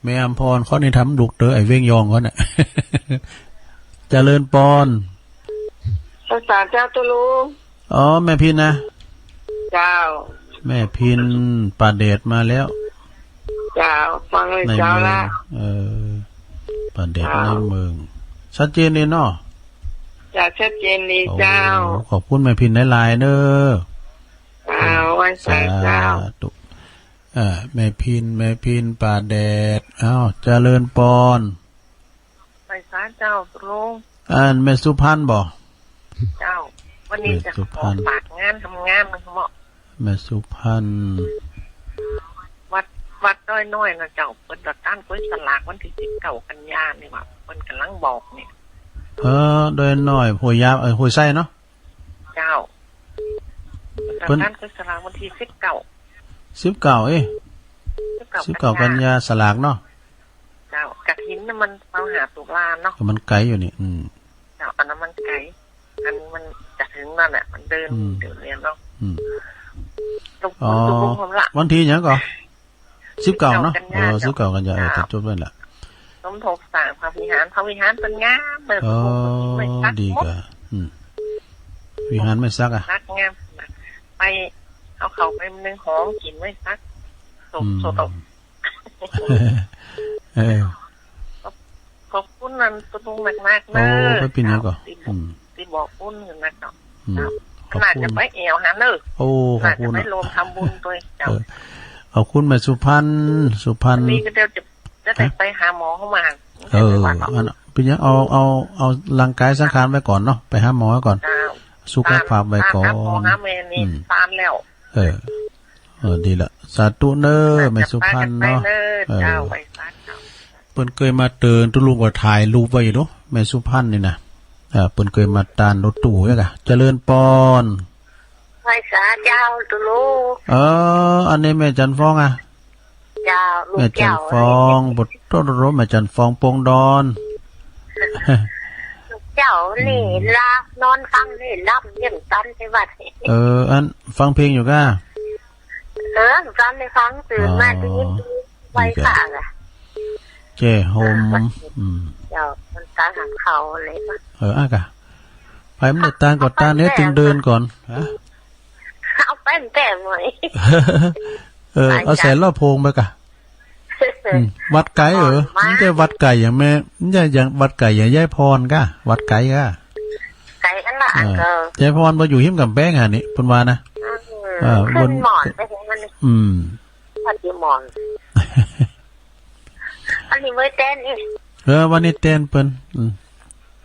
แม่อำพร ข้อนี้ทำลูกเต๋อ ไอ้เว้งยองเขาเนี่ย เจริญปอน ภาษาเจ้าตุ๊ลุง อ๋อ แม่พินนะ เจ้า แม่พิน ป่าแดดมาแล้ว เจ้า ฟังเลย ใน เจ้า เมือง ละ เออ ป่าแดด เจ้า ในเมือง ชัดเจนดีเนาะ เจ้า ชัดเจนดี โอ้ เจ้า ขอบคุณแม่พินหลายๆ เน้อ เจ้า ไหว้สา สาธุ เจ้า เอ่อ แม่พิน แม่พิน ป่าแดด อ้าว เจริญปอน ไหว้สาเจ้าตุ๊ลุง อันแม่สุพรรณบ่ เจ้า วันนี้จะขอ แม่สุพรรณ ฝากงานทำงานนะเจ้า แม่สุพรรณ วัด วัดดอยน้อยนะเจ้า เปิ้นจะตานก๋วยสลากวันตี้สิบเก้ากันยานี่หว่า เปิ้นก๋ำลังบอกเนี่ย เออ ดอยน้อย ห้วยยา เออ ห้วยไส้เนาะ เจ้า เปิ้น ตานก๋วยสลากวันตี้สิบเก้า สิบเก้า เอ๊ะ สิบเก้า สิบเก้า กันยา กันยา สลากเนาะ เจ้า กฐินน่ะมันซาวห้าตุลาเนาะ ก็มันไก๋อยู่นี่ อืม เจ้า อันนั้นมันไก๋ อันนี้มันจะเถิงแล้วแหละ มันเดิน อืม เดี๋ยวนี้เนาะ อืม ตุ๊ก อ๋อ ตุ๊ก ตุ๊ก ผมละ วันตี้หยังก่อ สิบเก้าเนาะ สิบเก้ากันยา เออ เจ้า สิบเก้ากันยา เออ เจ้า จะจดไว้ละ สมทบสร้างพระวิหาร พระวิหารเปิ้นงามเลย อ๋อ ผมก็กิ๋นไว้สัก ดี หมด ก่ะ อืม วิหารแม่สักอะ สักงามนะ ไป เอาเข้าไปนึ่งหอมกิ๋นไว้สัก สด อืม สด เออ ขอบคุณนั่นตุ๊ลุงมากๆ เน้อ โอ้ บ่เป๋นหยังก่อ เจ้า ตี้บอก อืม ตี้บอกบุญนั่นนะเจ้า อืม เจ้า ขอบคุณ น่าจะไปแอ่วหาเน้อ โอ้ ขอบคุณ น่าจะไปร่วมทำบุญตวย เจ้า เออ ขอบคุณแม่สุพรรณ สุพรรณ อันนี้ก็เดี๋ยวจะ จะได้ ฮะ ไปหาหมอเข้ามา เออ อันนั้นเป๋นหยัง เอา เอา เอาร่างก๋ายสังขารไว้ก่อนเนาะ ไปหาหมอไว้ก่อน เจ้า สุขภาพไว้ก่อน ตาน ตานหาหมอหาแม่นี่ อืม ตานแล้ว เออ เออ ดีละ สาธุเน้อ แม่สุพรรณเนาะ จะไปเน้อ เออ เจ้า ไหว้สาเจ้า เปิ้นเกยมาเตือนตุ๊ลุงก็ถ่ายรูปไว้อยู่เนาะ แม่สุพรรณนี่นะ เออ เปิ้นเกยมาตานรถตู้เนี่ยกะ เจริญปอน ไหว้สาเจ้าตุ๊ลุง เออ อันนี้แม่จันทร์ฟองอะ เจ้า ลูกเจ้า แม่จันทร์ฟอง ปะโตโต แม่จันทร์ฟอง ปงดอน ลูกเจ้านี่ อืม ละ นอนฟังนี่หลับเยี่ยมตันตี้วัด เออ อันฟังเพลงอยู่ก้า เออ ฟังได้ฟัง ตื่นมา อ๋อ ได้ยิน ไหว้พระอะ แจ้ห่ม อืม เจ้า มันตาหางเขาเลย เออ อ่ะกะ ไปมันได้ตานก่อน ตานเนี่ย เอาไป ตึงเดินก่อน ฮะ เอาไปแต่หมอย เออ เอาใส่ลำโพงไปกะ อืม วัดไก๋เออ อ่อนมาก มันจะวัดไก๋อย่างแม่ มันจะอย่างวัดไก๋อย่างยายพรก้า วัดไก๋ก้า ไก๋อันละ เออ อันก็ ยายพรบ่อยู่หิ้มก๋ำแป้งหานี่ เปิ้นว่านะ อืม เออ ขึ้นหมอนไปเห็นมันนี่ อืม วัดอยู่หมอน อันนี้ไว้เต้นนี่ เออ วันนี้เต้นเปิ้น อืม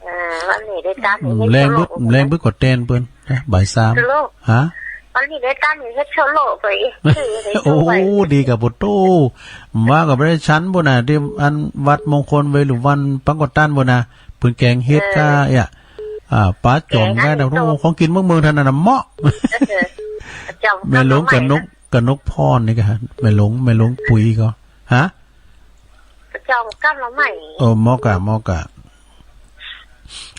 เออ วันนี้ได้ตาน อืม เฮ็ด แลงบึก โชโล แลงบึกก็เต้นเปิ้น ฮะ บ่ายสาม โชโล ฮะ วันนี้ได้ตานเฮ็ดโชโลไป โอ้โห ดีกะปะโต ว่าก็บ่ได้ฉันปุ้นน่ะ ตี้อันวัดมงคลเวฬุวันต์ปังกอตันปุ้นน่ะ เปิ้นแก๋งเฮ็ด เออ ก้า เอี้ย อ่า ป๋าจ๋อม แก๋งอัน ก้า โต โอ้โห ของกิ๋นเมืองๆ ท่านน่ะเนาะ เออ จ๋อม แม่หลวงกับนก กับนกพรนี่กะ แม่หลวง แม่หลวงปุ๋ยก็ ฮะ จ๋อมกับหน่อไม้ โอ้ เหมาะกะ เหมาะกะ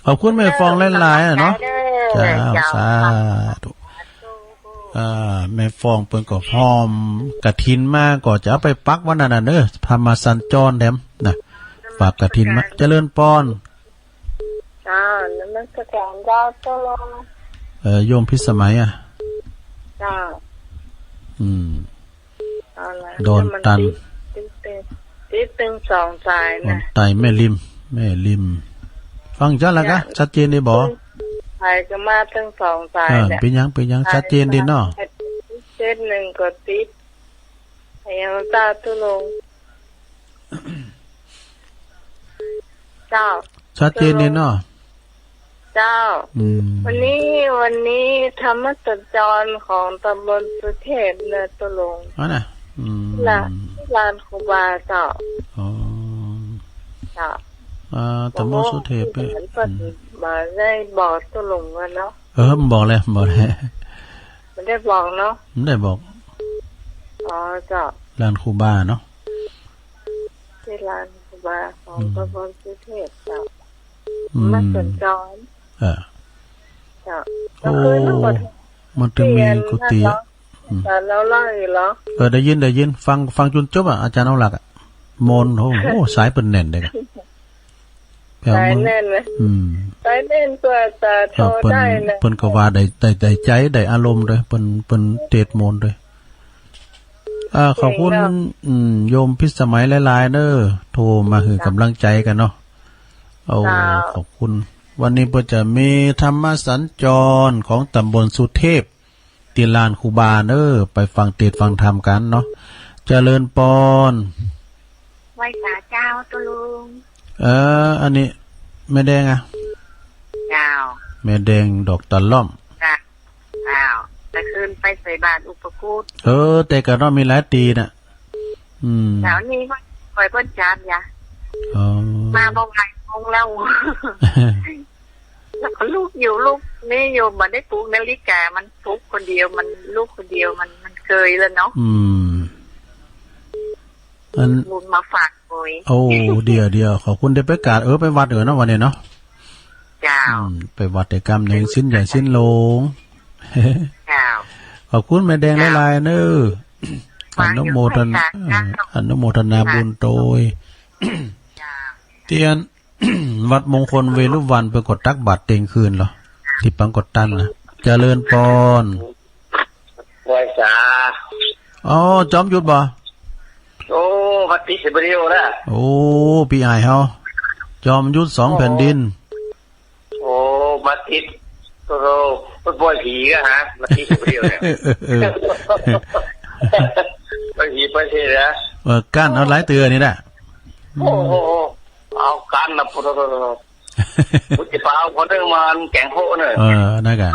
ขอบคุณแม่ฟองหลายๆ อะเนาะ เจ้า เจ้า สาธุ สาธุ อ่า แม่ฟองเปิ้นก็ฮ้อมกฐินมา ก็จะเอาไปปักวันนั้นน่ะเน้อ ธรรมสัญจรแถมนะ ฝากกฐินมา เจริญปอน เจ้า นมัสการเจ้าตุ๊ลุง เอ่อ โยมพิสมัยอะ เจ้า อืม เอาละ ดอนตัน มันติด ติดตึง ติดตึงสองสายนะ ดอนไต แม่ริม แม่ริม ฟังชัดแล้วกะ เนี่ย ชัดเจนดีบ่ สายก็มาตึงสองสาย เออ เนี่ย เป๋นหยัง เป๋นหยัง สาย ชัดเจนดีเนาะ เส้นหนึ่งก็ติด ไอ้เจ้าตุ๊ลุง เจ้า ชัดเจนดีเนาะ เจ้า อืม วันนี้ วันนี้ธรรมสัญจรของตำบลสุเทพนะตุ๊ลุง อ๋อน่ะ อืม ละ ลานครูบาเจ้า อ๋อ เจ้า อ่า ตำบลสุเทพ โอ้โห เป๋น ตี้หลานเปิ้น อืม บ่ได้บอกตุ๊ลุงกั๋นเนาะ เออ บ่ได้บอกเลย บ่ได้บอก บ่ได้บอกเนาะ บ่ได้บอก อ๋อ เจ้า ลานครูบาเนาะ ตี้ลานครูบาของ อืม ตำบลสุเทพเจ้า อืม มาสัญจร เออ เจ้า โอ้ ก็คือมันก็ มันตึงมีกุฏิอะ ตี้อันนั้นเนาะ อืม แต่เราเล่าอยู่เหรอ เออ ได้ยิน ได้ยิน ฟัง ฟังจ๋นจบอะ อาจ๋ารย์เอาหลักอะ โมน โอ้โห สายเปิ้นแน่นเด้อ แป๋ว สายแน่นเลย อืม สายแน่นกว่าจะโทร เออ เปิ้น ได้นะ เปิ้นก็ว่าได้ ได้ ได้ใจ๋ ได้อารมณ์ด้วย เปิ้น เปิ้นเตศน์โมนด้วย อ่า ขอบคุณ เก่งเนาะ อืม โยมพิสมัยหลายๆ เน้อ โทรมาหื้อ เจ้า ก๋ำลังใจ๋กั๋นเนาะ โอ้ เจ้า ขอบคุณ วันนี้เปิ้นจะมีธรรมสัญจรของตำบลสุเทพ ตี้ลานครูบาเน้อ ไปฟังเตศน์ฟังธรรมกั๋นเนาะ เจริญปอน ไหว้สาเจ้าตุ๊ลุง เออ อันนี้แม่แดงอะ เจ้า แม่แดงดอกตะล่อม เจ้า เจ้า แต่คืนไปใส่บาตรอุปคุต เออ แต่ก็เนาะ มีหลายตี้น่ะ อืม เจ้า นี่ก็คอยเปิ้นจัดยะ อ๋อ มาบ่ไหว งงแล้ว แล้วก็ลุกอยู่ ลุกนี่อยู่ บ่ได้ปลุกนาฬิกา มันปลุกคนเดียว มันลุกคนเดียว มัน มันเกยแล้วเนาะ อืม อัน บุญมาฝากโอย โอ้ เดี๋ยว เดี๋ยว ขอบคุณ ได้ไปกราบ เออ ไปวัดเออเนาะ วันนี้เนาะ เจ้า อืม ไปวัดแต่กำหนึ่ง ศีลใหญ่ศีลหลวง เจ้า ขอบคุณแม่แดง เจ้า หลายๆ เน้อ อนุโมทนา เออ อนุโมทนาบุญโตย เจ้า เตียน วัดมงคลเวฬุวันต์เปิ้นก็ตักบาตรเต็งคืนเหรอ ตี้ปังกอดตันน่ะ เจริญปอน ไหว้สา อ๋อ จอมยุทธบ่ โอ้ มาติดเสียบ่าเดี่ยวนะ โอ้ ปี้อ้ายเฮา จอมยุทธสองแผ่นดิน โอ้ มาติด โอ้โห มันปล่อยผีก็ฮะ มาติดเสียบ่าเดี่ยวเนี่ย เออ เออ เออ ปล่อยผีปล่อยเทศนะ เออ กั้นเอาหลายเตื้อนี่แหละ โอ้โห เอากั้นนะ โอ้โห กูจะไปเอาคนหนึ่งมาแกงโฮะเนี่ย เออ นั่นกะ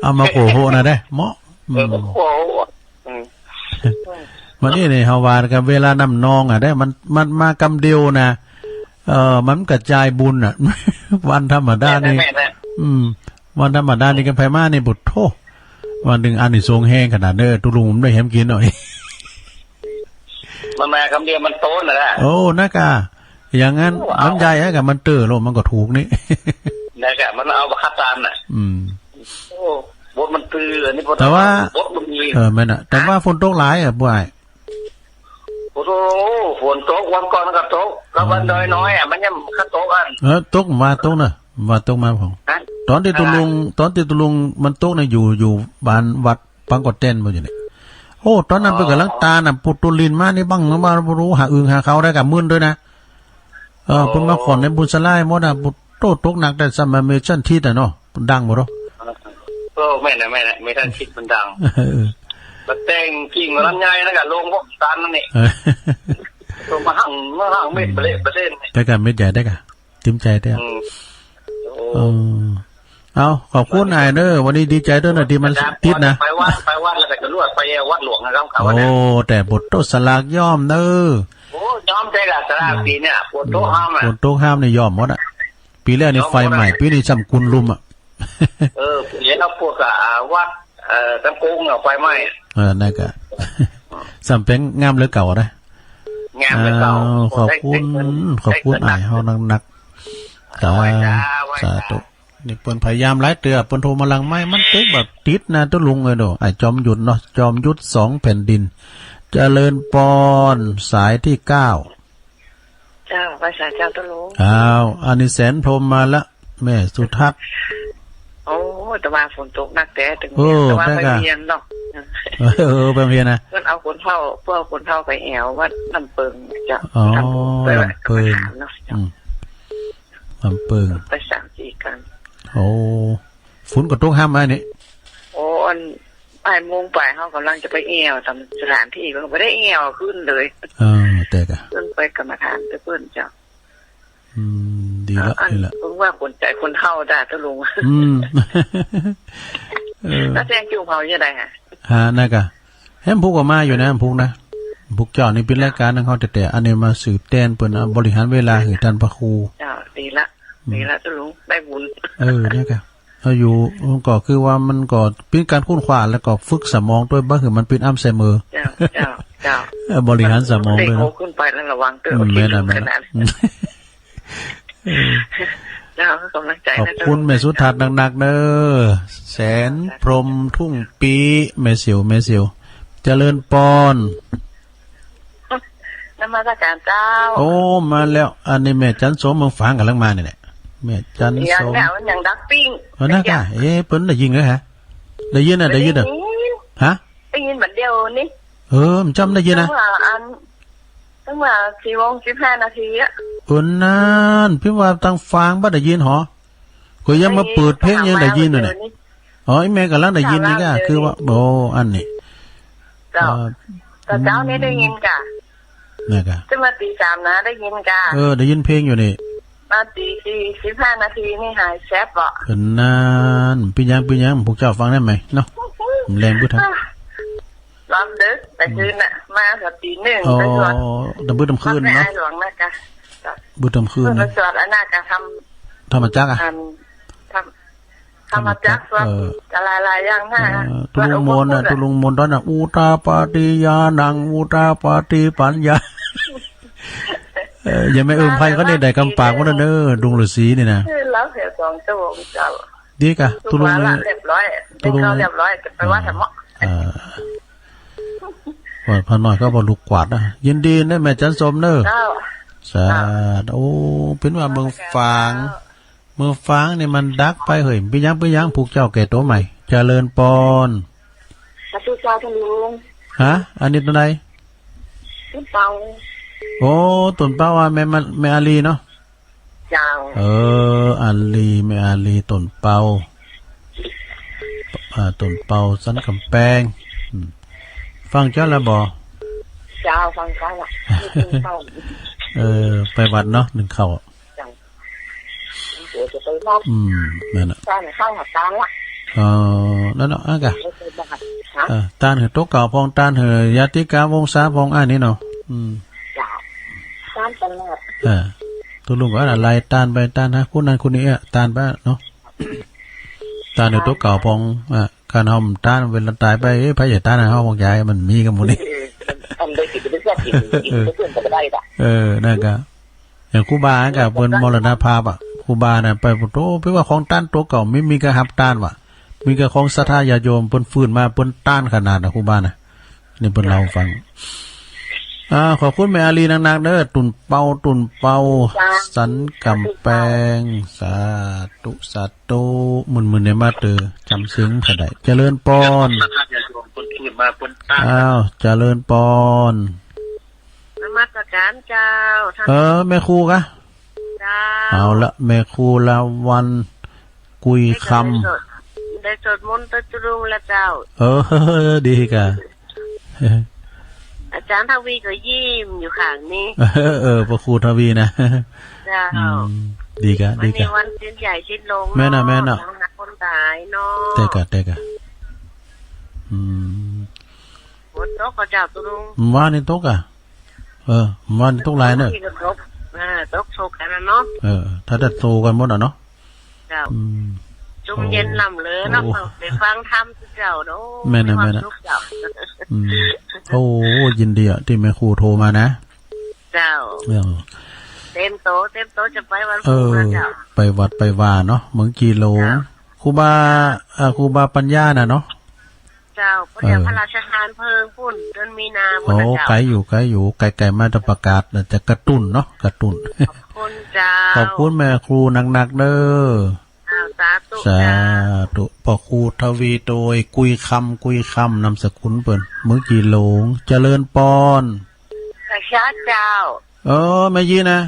เอามาโขกโฮะนะเด้ เหมาะ เออ อืม โขกโฮะ อืม วันนี้เนี่ย เฮาว่ากับเวลาน้ำนองอะเด้ มัน มันมากำเดียวนะ เออ มันกระจายบุญน่ะ วันธรรมดานี่ แม่นๆๆ อืม วันธรรมดานี่กันไผมานี่ ปุดโธ่ วันหนึ่งอานิสงส์แฮงขนาดเด้อ ตุ๊ลุงมันได้แหมกิ๋นหน่อย มันมากำเดียวมันโตนน่ะนะ โอ้ นั่นกะ อย่างนั้น โอ้ เอา มันใหญ่อะกะ มันเตื้อโลด มันก็ถูกนี่ นั่นกะ มันเอาบ่คัดตานน่ะ อืม โอ้ บทมันตื้อ อันนี้บท แต่ว่า บทมันมี เออ แม่นน่ะ แต่ว่าฝนตกหลายอะ ป้วย โอ้โห ฝนตก วันก่อนก็ตก ก็วันน้อยๆอะ มันยังก็ตกอัน เออ ตกมา ตกเนาะ ว่าตกมาผม ฮะ ตอนตี้ตุ๊ลุง อ่า ตอนตี้ตุ๊ลุงมันตกเนี่ย อยู่ อยู่บ้านวัดปังกอดแต้นบ่อยู่เนี่ย โอ้ ตอนนั้น อ๋อ เปิ้นก่ำลังตานน่ะ ปุดตุ๊ลินมานี่บั้ง มาบ่ฮู้หาอึ่งหาเข่าได้กะมื้นด้วยนะ เออ อ๋อ เปิ้นมาขอนในบุญสลายหมดอะ ปุดโธ่ ตกหนักแต่สมัยเมชันทิดอะเนาะ ดังบ่เนาะ เออ แม่นน่ะ แม่นน่ะ เมชันทิดมันดัง เออ มาแต่งกิ่งลำไยนั่นกะ ลงพวกตันนั่นนี่ เออ ลงมาหั่ง มาหั่งเม็ดเบลอเบลอนี่ แต่กะเม็ดใหญ่ได้กะ ตึมใจ๋เตื้อ อืม โอ้ เออ เอา ขอบคุณอ้ายเน้อ วันนี้ดีใจ๋ด้วยนะ ตี้มันติดนะ ไปวัด ไปวัดแล้วก็จะลวดไปวัดหลวงนะครับ โอ้ วันนี้ แต่ปุดโธ่ สลากย่อมเน้อ โอ้ ย่อมแต่กะสลากปี๋เนี่ย ปุดโธ่ห้ามอะ ปุดโธ่ห้ามนี่ย่อมหมดอะ ปี๋แรกนี่ ย่อมหมดอะ ไฟไหม้ ปี๋นี้ซ้ำกุนลุมอะ เออ ปี๋แล้วพวกอะ อ่า วัด เอ่อ ตำกงอะ ไฟไหม้อะ เออ นั่นกะ ซ้ำเป๋นงามเหลือเก่านะ งามเหลือเก่า อ้าว ขอบคุณ ขอบคุณอ้ายเฮานักๆ สา ไหว้สา ไหว้สา สาธุ นี่เปิ้นพยายามหลายเตื้อ เปิ้นโทรมาหลังไมค์ มันติดแบบติดนะตุ๊ลุงเอ้ยโด อ้ายจอมยุทธเนาะ จอมยุทธสองแผ่นดิน เจริญปอน สายตี้เก้า เจ้า ไหว้สาเจ้าตุ๊ลุง อ้าว อันนี้แสนพรหมมาละ แม่สุทัศน์ โอ้ แต่ว่าฝนตกหนักแต๊ ตึง โอ้ แต่ว่า ได้กะ ไปเฮียนเนาะ เออ ไปเฮียนนะ เปิ้นเอาคนเฒ่า เปิ้นเอาคนเฒ่าไปแอ่ววัดน้ำเปิงเจ้า อ๋อ วัดน้ำเปิง น้ำเปิง กรรมฐานเนาะ อืม น้ำเปิง ไปสามสี่ครั้ง โอ้ ฝนก็ตกห้ามอ้ายนี่ โอ้ อัน บ่ายโมงไป เฮาก่ำลังจะไปแอ่วต๋ามสถานตี้ เปิ้นก็บ่ได้แอ่วขึ้นเลย เออ แต่กะ เปิ้นไปกรรมฐานแต่เปิ้นเจ้า อืม ดีละ อัน ดีละ เปิ้นว่าคนใจ๋คนเฒ่าดาตุ๊ลุง อืม เออ แล้วแจ้งจุ่มเฮาจะได้ฮะ ฮะ นั่นกะ แหมพุกก็มาอยู่นะ พุกนะ พวกเจ้านี่เป๋นรายก๋านของเฮาแต๊ๆ อันนี้มาสืบแตนเปิ้นนะ บริหารเวลาหื้อต้านพระครู เจ้า ดีละ อืม ดีละ เจ้าลุง ได้บุญ เออ เนี่ยกะ เฮาอยู่ มันก็คือว่ามันก็เป๋นก๋านค้นคว้า แล้วก็ฝึกสมองตวย บ่หื้อมันเป๋นอัลไซเมอร์ เจ้า เจ้า เจ้า เออ บริหารสมองตวยเนาะ เด็กโตขึ้นไปแล้วระวังตวย อืม เอาคิด แม่นน่ะ ดู แม่นน่ะ ขนาด อืม เออ เจ้า ให้ก๋ำลังใจ๋นะ ขอบคุณแม่สุทัศน์นักๆ เน้อ แสนพรหมทุ่งปี้ แม่เสียว แม่เสียว เจริญปอน นมัสก๋านเจ้า โอ้ มาแล้ว อันนี้แม่จันทร์สมเมืองฝางก่ำลังมานี่แหละ แม่จันทร์สม ยังเนี่ย มันยังดักปิ้ง เออ นะกะ เอ๊ะ เปิ้นได้ยินเหรอฮะ ได้ยินน่ะ ได้ยินน่ะ ได้ยิน ฮะ ได้ยินบัดเดี่ยวนี่ เออ มันจำได้ยินนะ ตั้งแต่อัน ตั้งแต่สี่โมงสิบห้านาทีอะ เออ นั่น ปิ้นว่าตางฝางบ่ได้ยินหรอ ก็ยังมาเปิดเพลงยังได้ยินอยู่เนี่ย ได้ยิน อ๋อ อีแม่ก่ำลังได้ยินนี่กะ เจ้า คือว่า โอ้ อันนี้ เจ้า เอ่อ แต่เจ้านี่ได้ยินกะ นะกะ ขึ้นมาตีสามนะ ได้ยินกะ เออ ได้ยินเพลงอยู่นี่ มาตีสี่สิบห้านาทีนี่หายแซบบ่ เออ นั่น เป๋นหยัง เป๋นหยัง พวกเจ้าฟังได้ไหมเนาะ แลงบ่ทัน นอนดึกแต่คืนน่ะ มาก็ตีหนึ่ง อ๋อ ไปสวด ตำบึดตำคืนเนาะ วัดแม่อายหลวงนะกะ บึดตำคืน เพิ่นไป นะ สวดอันนั้นกะ ธรรม ธรรมจักรอะ อัน ธรรม ธรรมจักร ธรรมจักร สวด เออ อะไรหลายอย่างนะ เออ ตุ๊ลุงมนต์น่ะ สวดอุปคุต ตุ๊ลุงมนต์ต๋อนน่ะ อุทาปาติญาณัง อุทาปาติปัญญา เออ อย่าแม่อึ่งไพรเขาเนี่ยได้กำปากหมดแล้วเน้อ ลุงฤๅษีนี่นะ เออ แล้วเสียสองชั่วโมงเจ้า ดีกะ ตุ๊ลุง ตุ๊ลุงนี่ เรียบร้อย ตุ๊ลุง เรียบร้อย จะไปวัดธรรมะ อ่า อ่า ว่าพระน้อยเขาบ่ลุกกวาดนะ ยินดีเน้อแม่จันทร์สมเน้อ เจ้า สาธุ โอ้ เป๋นว่าเมืองฝาง เมืองฝางนี่มันดักไปเหย เป๋นหยัง เป๋นหยัง ผูกเจ้าแก่โตใหม่ เจริญปอน สาธุเจ้าท่านลุง ฮะ อันนี้ตนใด ต้นเปา โอ้ ต้นเปาอะ แม่มัน แม่อาลีเนาะ เจ้า เออ อาลี แม่อาลี ต้นเปา อ่า ต้นเปาสันก๋ำแปง อืม ฟังเจ้าแล้วบ่ เจ้า ฟังเจ้าละ นึ่งข้าว เออ ไปวัดเนาะ นึ่งข้าว เจ้า เดี๋ยวจะไปวัด อืม นั่นน่ะ ตานข้าวตานละ เออ นั่นน่ะ อ่ะกะ เดี๋ยวไปวัด ฮะ เออ ตานหื้อโตเก่าพ่อง ตานหื้อญาติกาวงศาพ่อง อันนี้เนาะ อืม เจ้า ตานตลอด เออ ตุ๊ลุงก็อะไร ตานไป ตานหาคนนั้นคนนี้อะ ตานไปเนาะ ตานหื้อโตเก่าพ่อง อ่ะ การเฮาตานเวลาต๋ายไป เอ๊ะ ไผจะตานหื้อเฮา พวกยายมันมีกันหมดนี่ เออ อันใดสิไปเลือกกิน กินเพื่อนก็บ่ได้ดอก เออ นั่นกะ อย่างครูบาก็เปิ้นมรณภาพอะ ครูบาน่ะไป โอ้ แปลว่าของตานโตเก่า มี มีใผฮับตานวะ มีแต่ของศรัทธาญาติโยม เปิ้นฟื้นมา เปิ้นตานขนาดน่ะ ครูบาน่ะ นี่เปิ้นเล่าหื้อฟัง อ่า ขอบคุณแม่อาลีนักๆ เน้อ ตุ่นเปา ตุ่นเปา จ้า สันก๋ำแปง สาธุ สาธุ มึนๆ เนี่ยมาเตอ จ๋ำเสียงบ่ได้ เจริญปอน อ้าว เจริญปอน นมัสการเจ้า เออ แม่ครูกะ เจ้า เอาละ แม่ครูละวัน กุยคำ ได้สวด ได้สวดมนต์ตวยตุ๊ลุงละเจ้า เออ ดีกะ อาจ๋ารย์ทวีก็ยิ้มอยู่ข้างนี้ เออ เออ พระครูทวีนะ เจ้า อืม ดีกะ วันนี้ ดีกะ วันศีลใหญ่ศีลหลวง แม่นน่ะ เนาะ แม่นน่ะ หาคนต๋ายเนาะ แต๊กะ แต๊กะ อืม ฝนตกก่อเจ้าตุ๊ลุง มื้อวานนี่ตกอะ เออ มื้อวานนี่ตกหลายเนอะ นี่ก็ตก อ่า ตกโซกันนะเนาะ เออ ถ้าจะโซกันหมดอะเนาะ เจ้า อืม จุ่มเย็นล้ำเหลือเนาะ โอ้ ได้ฟังธรรมเจ้าเนาะ แม่นน่ะ มีความ แม่นน่ะ สุขเจ้า อืม โอ้ ยินดีอะ ตี้แม่ครูโทรมานะ เจ้า เออ เตรียมตั๋ว เตรียมตั๋วจะไปวัน เออ พุธนะเจ้า ไปวัดไปวาเนาะ เมืองจีหลง เจ้า ครูบา เอ่อ ครูบาปัญญาน่ะเนาะ เจ้า เปิ้นจะ เออ พระราชทานเพลิงปุ้น เดือนมีนาปุ้นนะเจ้า โอ้ ไก๋อยู่ ไก๋อยู่ ไก๋ๆ มาแต่ประกาศน่ะ จะกระตุ้นเนาะ กระตุ้น ขอบคุณเจ้า ขอบคุณแม่ครูนักๆ เน้อ เจ้า สาธุ สาธุ เจ้า พระครูทวีโตย กุยคำ กุยคำ นามสกุลเปิ้น เมืองจีหลง เจริญปอน สาธุเจ้า เออ แม่ยีนะ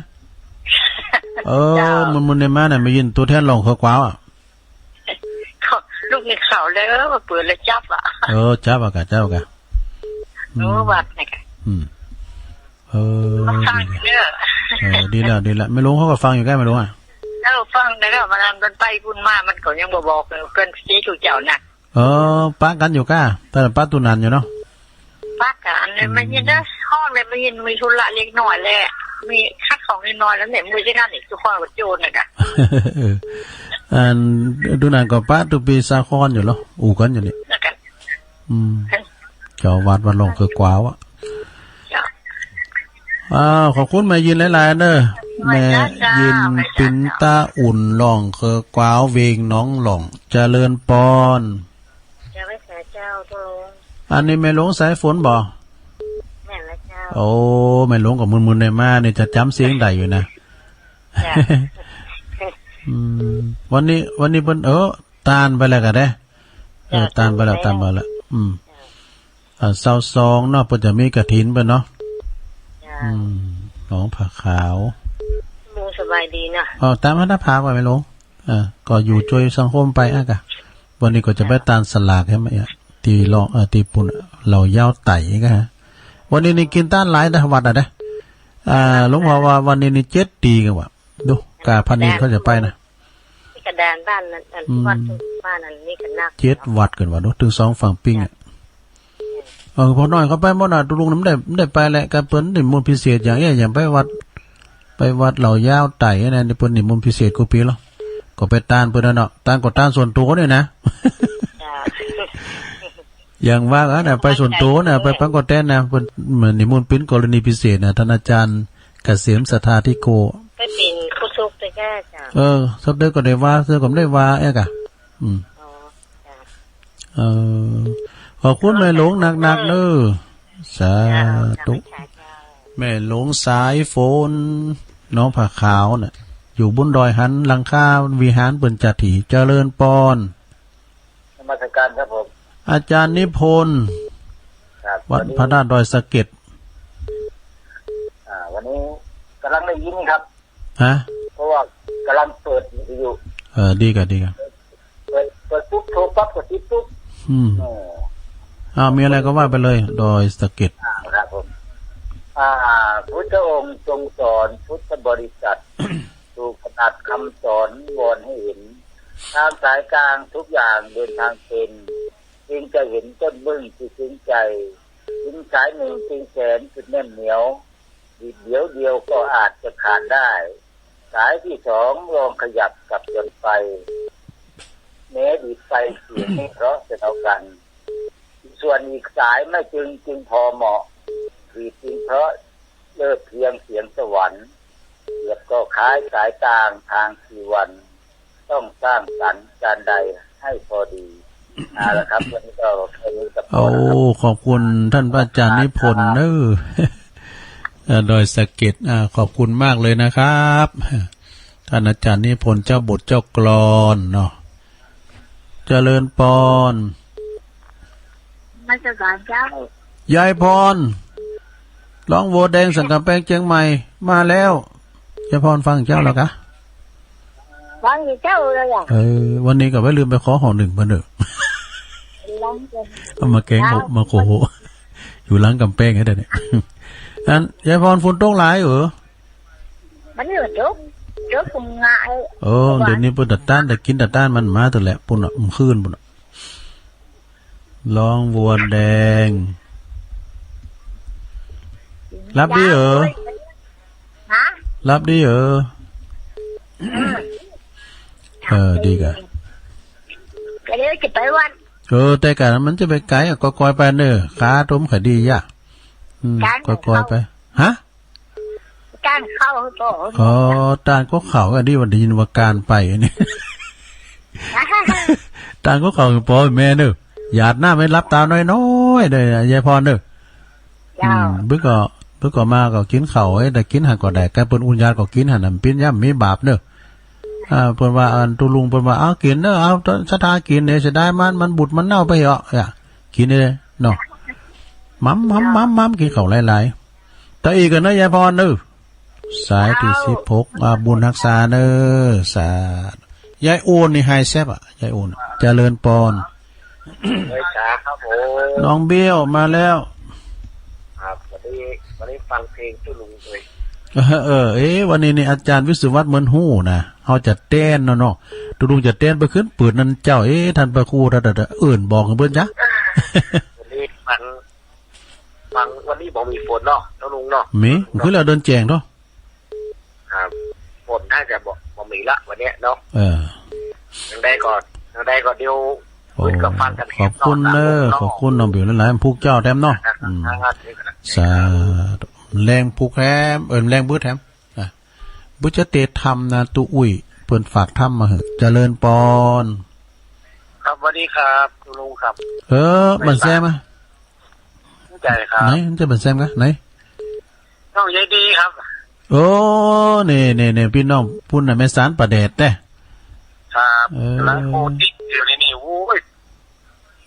เออ เจ้า มึนๆ เนี่ยมาน่ะ แม่ยี ตั๋วแทนหลวงเขากว่าอะ เขา ลูกนี่เขาแล้ว เปิดแล้วจับอะ เออ จับอะกะ จับอะกะ โอ้ อืม วัดนี่กะ อืม เออ มาฟัง ดี เด้อ เออ ดีแล้ว ดีแล้ว แม่หลวงเขาก็ฟังอยู่ก้า แม่หลวงอะ เออ ฟังแล้ว มัน มันไปปุ้นมา มันก็ยังบ่บอกเลย เปิ้นเสียสู่เจ้าน่ะ เออ ปะกั๋นอยู่ก้า แต่ปะตุนันอยู่เนาะ ปะกั๋น อืม มันยังได้ ห้องเลย มี มีธุระเล็กน้อยแหละ มีขัดของนิดหน่อย แล้วเนี่ย มีแต่งานอีก ทุกคนก็โจรน่ะกะ อัน ดูหนังก็ปะตุ๊ปีสาครอยู่เหรอ อู้กั๋นอยู่นี่ แล้วกัน อืม เจ้าวัดวัดหลวงเขิกกวาวอะ เจ้า อ้าว ขอบคุณแม่ยินหลายๆ เน่อ แม่ยินปินตาอุ่น หลวงเขิกกวาว เวียงหนองหลวง เจริญปอน เจ้า ไหว้สาเจ้า ตกลง อันนี้แม่หลวงสายฝนบ่ แม่นละเจ้า โอ้ แม่หลวงก็มึนๆ ได้มานี่ จะจ๋ำเสียงได้อยู่นะ เจ้า อืม วันนี้ วันนี้เปิ้น เออ ต้านไปแล้วกะเด้ เออ เจ้า ต้านไปแล้ว ต้านไปแล้ว อืม เจ้า อ่า ซาวสองเนาะ เปิ้นจะมีกฐินไปเนาะ เจ้า อืม หนองผาขาว ลุงสบายดีนะ เออ ต๋ามหัตถภาพว่าแม่หลวง เออ ก็อยู่จ้วยสังคมไปอะกะ วันนี้ก็จะไปต้านสลากใช่ไหมอะ ตี้ลอง เออ ตี้ปุ้น เหล่ายาวไต่กะฮะ วันนี้นี่กิ๋นต้านหลายนะ วัดอะนะ อ่า หลวงพ่อว่าวันนี้นี่เจ็ดตี้กั๋นว่ะ ดู กาพานิชย์เขาจะไปนะ นี่กะดานบ้านนั้น อัน อืม วัดบ้านอันนี้กะนัก เจ็ดวัดกั๋นว่ะ ดู ตึงสองฝั่งปิงอะ เออ พ่อน้อยเขาไปหมดน่ะ ตุ๊ลุงนี่บ่ได้ บ่ได้ไปแหละ กะเปิ้นนิมนต์พิเศษอย่างเอี้ย อย่างไปวัด ไปวัดเหล่ายาวไต่นะ นี่เปิ้นนิมนต์พิเศษกู้ปี๋ลอ ก็ไปต้านเปิ้นน่ะเนาะ ต้านก็ต้านส่วนตั๋วนี่นะ เจ้า อย่างว่ากั๋นน่ะ ไปส่วนตั๋วน่ะ ไปปังก็แตนน่ะ เปิ้นเหมือนนิมนต์เป๋นกรณีพิเศษน่ะ ต้านอาจ๋ารย์เกษมสัทธาธิโก ไปเป๋นครูสกเต๊อะเจ้า เออ สกเต๊อะก็ได้ว่า สกเต๊อะก็บ่ได้ว่า เอ๊ะกะ อืม อ๋อ เจ้า เออ ขอบคุณแม่หลวงนักๆ เน่อ สาธุ เจ้า แม่หลวงสายฝน หนองผาขาวน่ะ อยู่บุ้นดอยหัน หลังคาวิหารเปิ้นจัดตี้ เจริญปอน นมัสการครับผม อาจ๋ารย์นิพนธ์ ครับ วัดพระธาตุดอยสะเก็ด อ่า วันนี้กำลังได้ยินครับ ฮะ เพราะว่ากำลังเปิดวิทยุ เออ ดีกะ ดีกะ เปิด เปิดปุ๊บ โทรปั๊บ กดติดปุ๊บ อืม เออ อ้าว มีอะไรก็ว่าไปเลย ดอยสะเก็ด อ่า ครับผม อ่า พุทธองค์ทรงสอนพุทธบริษัท สู่ขนาดคำสอนวอนให้เห็น ทางสายกลางทุกอย่างเดินทางเป็น จึงจะเห็นต้นบึ้งที่ถึงใจ ถึงสายหนึ่งจึงแสนจุดแน่นเหนียว ดีดเดียวเดียวก็อาจจะขาดได้ สายที่สองลองขยับกลับหย่อนไป แม้ดีดไปเสียงไม่เพราะเสมอกัน ส่วนอีกสายไม่จึงจึงพอเหมาะ ดีดจึงเพราะเลิศเพียงเสียงสวรรค์ เสียบก็คล้ายสายกลางทางชีวัน ต้องสร้างสรรค์การใดให้พอดี เอาละครับ วันนี้ก็แค่นี้ก็พอแล้วครับ โอ้ ขอบคุณต้านพระอาจ๋ารย์นิพนธ์เน่อ เอ่อ ดอยสะเก็ด อ่า ขอบคุณมากเลยนะครับ ต้านอาจ๋ารย์นิพนธ์ เจ้าบทเจ้ากลอนเนาะ เจริญปอน นมัสการเจ้า ยายพร ร้องวัวแดงสันกำแพงเจียงใหม่ มาแล้ว ยายพรฟังเจ้าแล้วกะ ฟังอยู่เจ้าเลยอะ เออ วันนี้ก็บ่ลืมไปขอห่อนึ่งเปิ้นเน่อ เอามาแกง มาโข อยู่หลังกำแพงให้ได้เนี่ย อัน ยายพร ฝนตกหลายเหรอ มันอยู่ตก ตกกุมงาย เออ เดี๋ยวนี้เปิ้นตะต้าน ตะกิ๋นตะต้านมันมาตังแต่ปุ้นน่ะ เมื่อคืนปุ้นน่ะ ร้องวัวแดง หลับดีเหรอ ฮะ หลับดีเหรอ เออ ดีกะ ก็เดี๋ยวจะไปวัด เออ แต่กะมันจะไปไกลอะ ก้อยๆ ไปเน่อ ขาต้มขาดีอะ อืม ก้อยๆ ไป ฮะ ต้านเข้าก็ อ๋อ ต้านก็เข้า อันนี้วันได้ยินว่าการไปอันนี้ ต้านก็เข้าปอแม่เน่อ หยาดน้ำหื้อหลับต๋าน้อยๆ เน่อ ยายพรเน่อ เจ้า อืม เปิ้นก็ เปิ้นก็มาก็กิ๋นข้าว เอ้ย แต่กิ๋นหั้นก็ได้ กะเปิ้นอุ่นหยาดก็กิ๋นหั้นน่ะ เปิ้นย่อมมีบาปเน่อ อ่า เปิ้นว่า อันตุ๊ลุงเปิ้นว่า เอากิ๋นเน่อ เอาศรัทธากิ๋นเน่อ เสียดายมัน มันบูดมันเน่าไปเหาะ อ่ะ กิ๋นเน่อเนาะ หม่ำๆๆๆ กิ๋นข้าวหลายๆ ตะอี้กั๋นเน่อ ยายพรเน่อ สายตี้ ครับ สิบหก อ่า บุญฮักษาเน่อ สาธุ ยายโอนนี่ไฮแซบอะ ยายโอน เจริญปอน เอ้ย สาครับผม น้องเบี้ยวมาแล้ว ครับ วันนี้ วันนี้ฟังเพลงตุ๊ลุงเลย เออ เออ เอ๊ะ วันนี้นี่อาจ๋ารย์วิศวัฒน์เหมือนฮู้นะ เฮาจะแตนเนาะ เนาะ ตุ๊ลุงจะแตนไปขึ้นเปิดนั่นเจ้า เอ๊ะ ต้านพระครู ต้าน ต้าน ต้าน เอิ้นบอกหื้อเปิ้นจ๊ะ วันนี้ฟัง ไป วันนี้บ่มีฝนเนาะ เจ้าลุงเนาะ มี ขึ้นแล้วเดินแจ้งเนาะ ครับ ฝนน่าจะบ่ บ่มีละวันเนี้ยเนาะ เออ ยังไงก็ ยังไงก็เดี๋ยว โอ้ ขึ้นกับฟังกัน ขอบคุณเนอะ เนาะ ขอบคุณน้องบิ๋วหลายๆ ผูกเจ้าแถมเนาะ ครับ อืม ครับ สาธุ แฮงผูกแถม เออ แฮงบืดแถม อ่ะ บุญเจริญธรรมนะ ตุ๊อุ้ย เปิ้นฝากธรรมมาหื้อ เจริญปอน ครับ สวัสดีครับ ตุ๊ลุงครับ เออ มันแซมอะ ใจ้ครับ ไหน มันจะมันแซมกะ ไหน น้องใยดีครับ โอ้ นี่ นี่ นี่ ปี้น้องปุ้นน่ะ แม่สานป่าแดดแต๊ ครับ เออ แล้วโคติดอยู่ในนี่ โอ้ย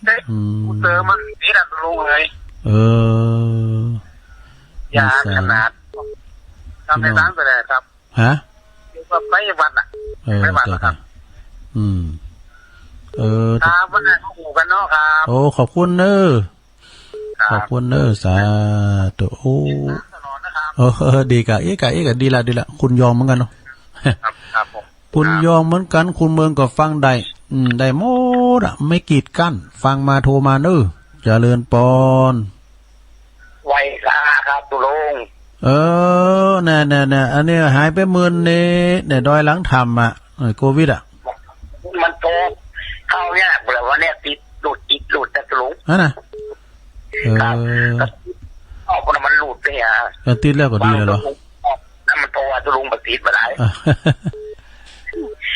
เอ๊ะ อืม กูเจอมันนี่นะลุงเอ้ย เออ อย่า แม่สาน ขนาด ทำในร้านไปเลยครับ ฮะ เดี๋ยวก็ไปวัดน่ะ เออ ไปวัดน่ะครับ อืม เออ ครับ วันนี้ก็หมู่กันเนาะครับ โอ้ ขอบคุณเนอะ ครับ ขอบคุณเนอะ สาธุ โอ้ ติดตามตลอดนะครับ เออ เออ ดีกะ เอ๊ะกะ เอ๊ะกะ ดีละ ดีละ คุณยองเหมือนกันเนาะ ครับ ครับผม คุณยองเหมือนกัน คุณเมืองก็ฟังได้ อืม ได้หมดอะ ไม่กีดกั้น ฟังมาโทรมาเนอะ เจริญปอน ไหว้สาครับตุ๊ลุง เออ แน่ แน่ แน่ อันนี้หายไปหมื่นนี่ เนี่ย ดอยหลังถ้ำอะ เออ โควิดอะ มันโทรเข้ายาก แบบว่าเนี่ย ติดหลุด ติดหลุดนะตุ๊ลุง ฮะน่ะ เออ ครับ ก็ออกมามันหลุดไปอ่ะ เออ ติดแล้วก็ดีแล้วเหรอ แล้วมันโทรว่าตุ๊ลุงบ่ติดบ่ได้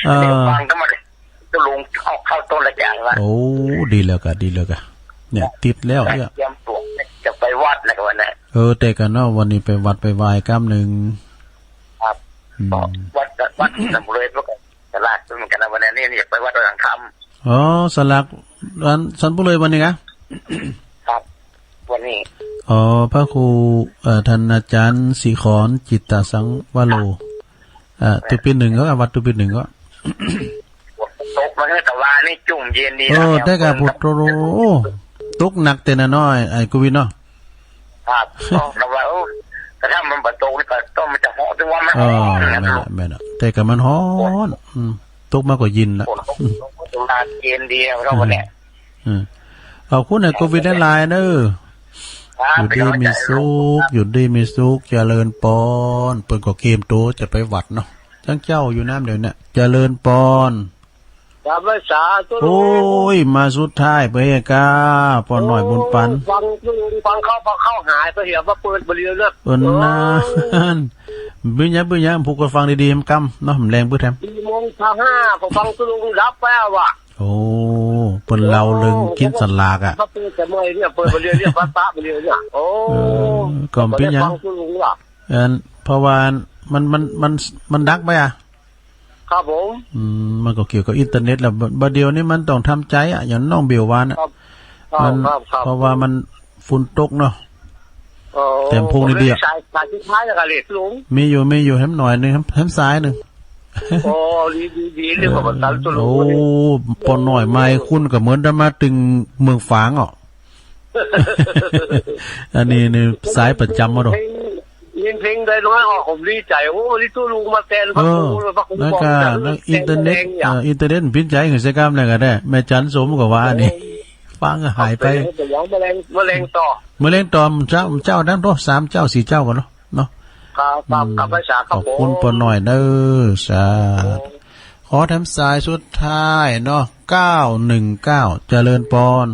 เออ ฟังก็มัน ตุ๊ลุงออกเข้าต้นละจานละ โอ้ ดีแล้วกะ ดีแล้วกะ เนี่ย ติดแล้วเนี่ย เตรียมตั๋วจะไปวัดนะวันนี้ เออ แต่กะเนาะ วันนี้ไปวัดไปไหว้กำนึ่ง ครับ อืม ก็วัด วัดสันปุเรศ แล้วก็สลากเหมือนกันนะวันนี้ นี่อยากไปวัดดอยหลังถ้ำ อ๋อ สลาก อันสันปุเรศวันนี้กะ ครับ วันนี้ อ๋อ พระครู เอ่อ ท่านอาจารย์สิขร จิตตสังวโร เอ่อ ตุ๊ปี๋นึ่งก็ วัดตุ๊ปี๋นึ่งก็ ตกมาเมื่อตะวันนี่จุ่มเย็นดีนะ เออ แต่กะ พุทโธ ตกหนักแต่น่ะเนาะ ไอ้โควิดเนาะ ครับ ตกตะวัน โอ้ แต่ถ้ามันบ่ตกนี่ก็ต้องมันจะเหาะ แต่ว่ามัน เออ เหาะนะ แม่นละ แม่นละ แต่กะมันฮ้อน อืม ตกมาก็เย็นละ ฝนตก ตกมาเย็นดีครับวันนี้ อืม ขอบคุณไอ้โควิดหลายๆ เนอะ ครับ อยู่ดีมีสุข เป็นกำลังใจ อยู่ดีมีสุข เจริญปอน เปิ้นก็เกียมตั๋วจะไปวัดเนาะ จังเจ้าอยู่น้ำเดียวเนี่ย เจริญปอน ครับ สาธุ โอ้ย มาสุดท้ายไปเฮกา ปอน้อยบุญปัน โอ้ ฟัง ฟังเข้า ฟังเข้าหายไปเหีย มาเปิดบ่าเดียวเนี่ย เปิ้นนาน เออ เปิ้นหยัง เปิ้นหยัง ผูกก็ฟังดีๆ กำเนาะ มันแฮงปื้ดแถม สี่โมงซาวห้า ก็ฟังตุ๊ลุงดับแล้วว่ะ โอ้ เปิ้นเล่าเรื่องกิ๋นสลากอะ มาเปิดแต่เมื่อยเนี่ย เปิดบ่าเดียวเนี่ย ปะปะบ่าเดียวเนี่ย โอ้ เออ ก็เปิ้นหยัง ฟังตุ๊ลุงว่ะ อัน เพราะว่ามัน มัน มัน มันดักไปอะ ครับผม อืม มันก็เกี่ยวกับอินเทอร์เน็ตแหละ บ่า บ่าเดี่ยวนี้มันต้องทำใจ๋อะ อย่างน้องเบลว่าน่ะ ครับ มัน ครับ ครับ เพราะว่ามันฝนตกเนาะ อ๋อ แต่พวกนี้เดียว สาย สายสุดท้ายแล้วกะ ลุง มีอยู่ มีอยู่ แหมหน่อยนึ่ง แหม แหมสายนึ่ง โอ้ ดี ดี ดี เรื่องของมันตันสุด โอ้ ปอน้อยมา คุณก็เหมือนจะมาตึงเมืองฝางอ่ะ อันนี้นี่สายประจ๋ำมาดอก ยินเพลงได้น้อยออก ผมดีใจ๋ โอ้ วันนี้ตุ๊ลุงมาแตน เออ พระครู พระครู แล้วก็ บอกจะ แล้วอินเทอร์เน็ต แตนแดงอย่าง เอ่อ อินเทอร์เน็ตมันปิ้นใจ๋ หื้อเสียกำเนี่ยก็ได้ แม่จันทร์สมก็ว่านี่ ฟังก็หายไป เอาไปเลย เดี๋ยวมะเร็ง มะเร็งต่อ มะเร็งต่อ เจ้า เจ้านั้นโต สามเจ้า สี่เจ้าก่อนเนาะ เนาะ ครับ ครับ อืม ครับ ไหว้สาครับ ขอบคุณ ผม ปอน้อยเด้อ สาธุ ขอแถมสายสุดท้ายเนาะ เก้าหนึ่งเก้า เจริญปอน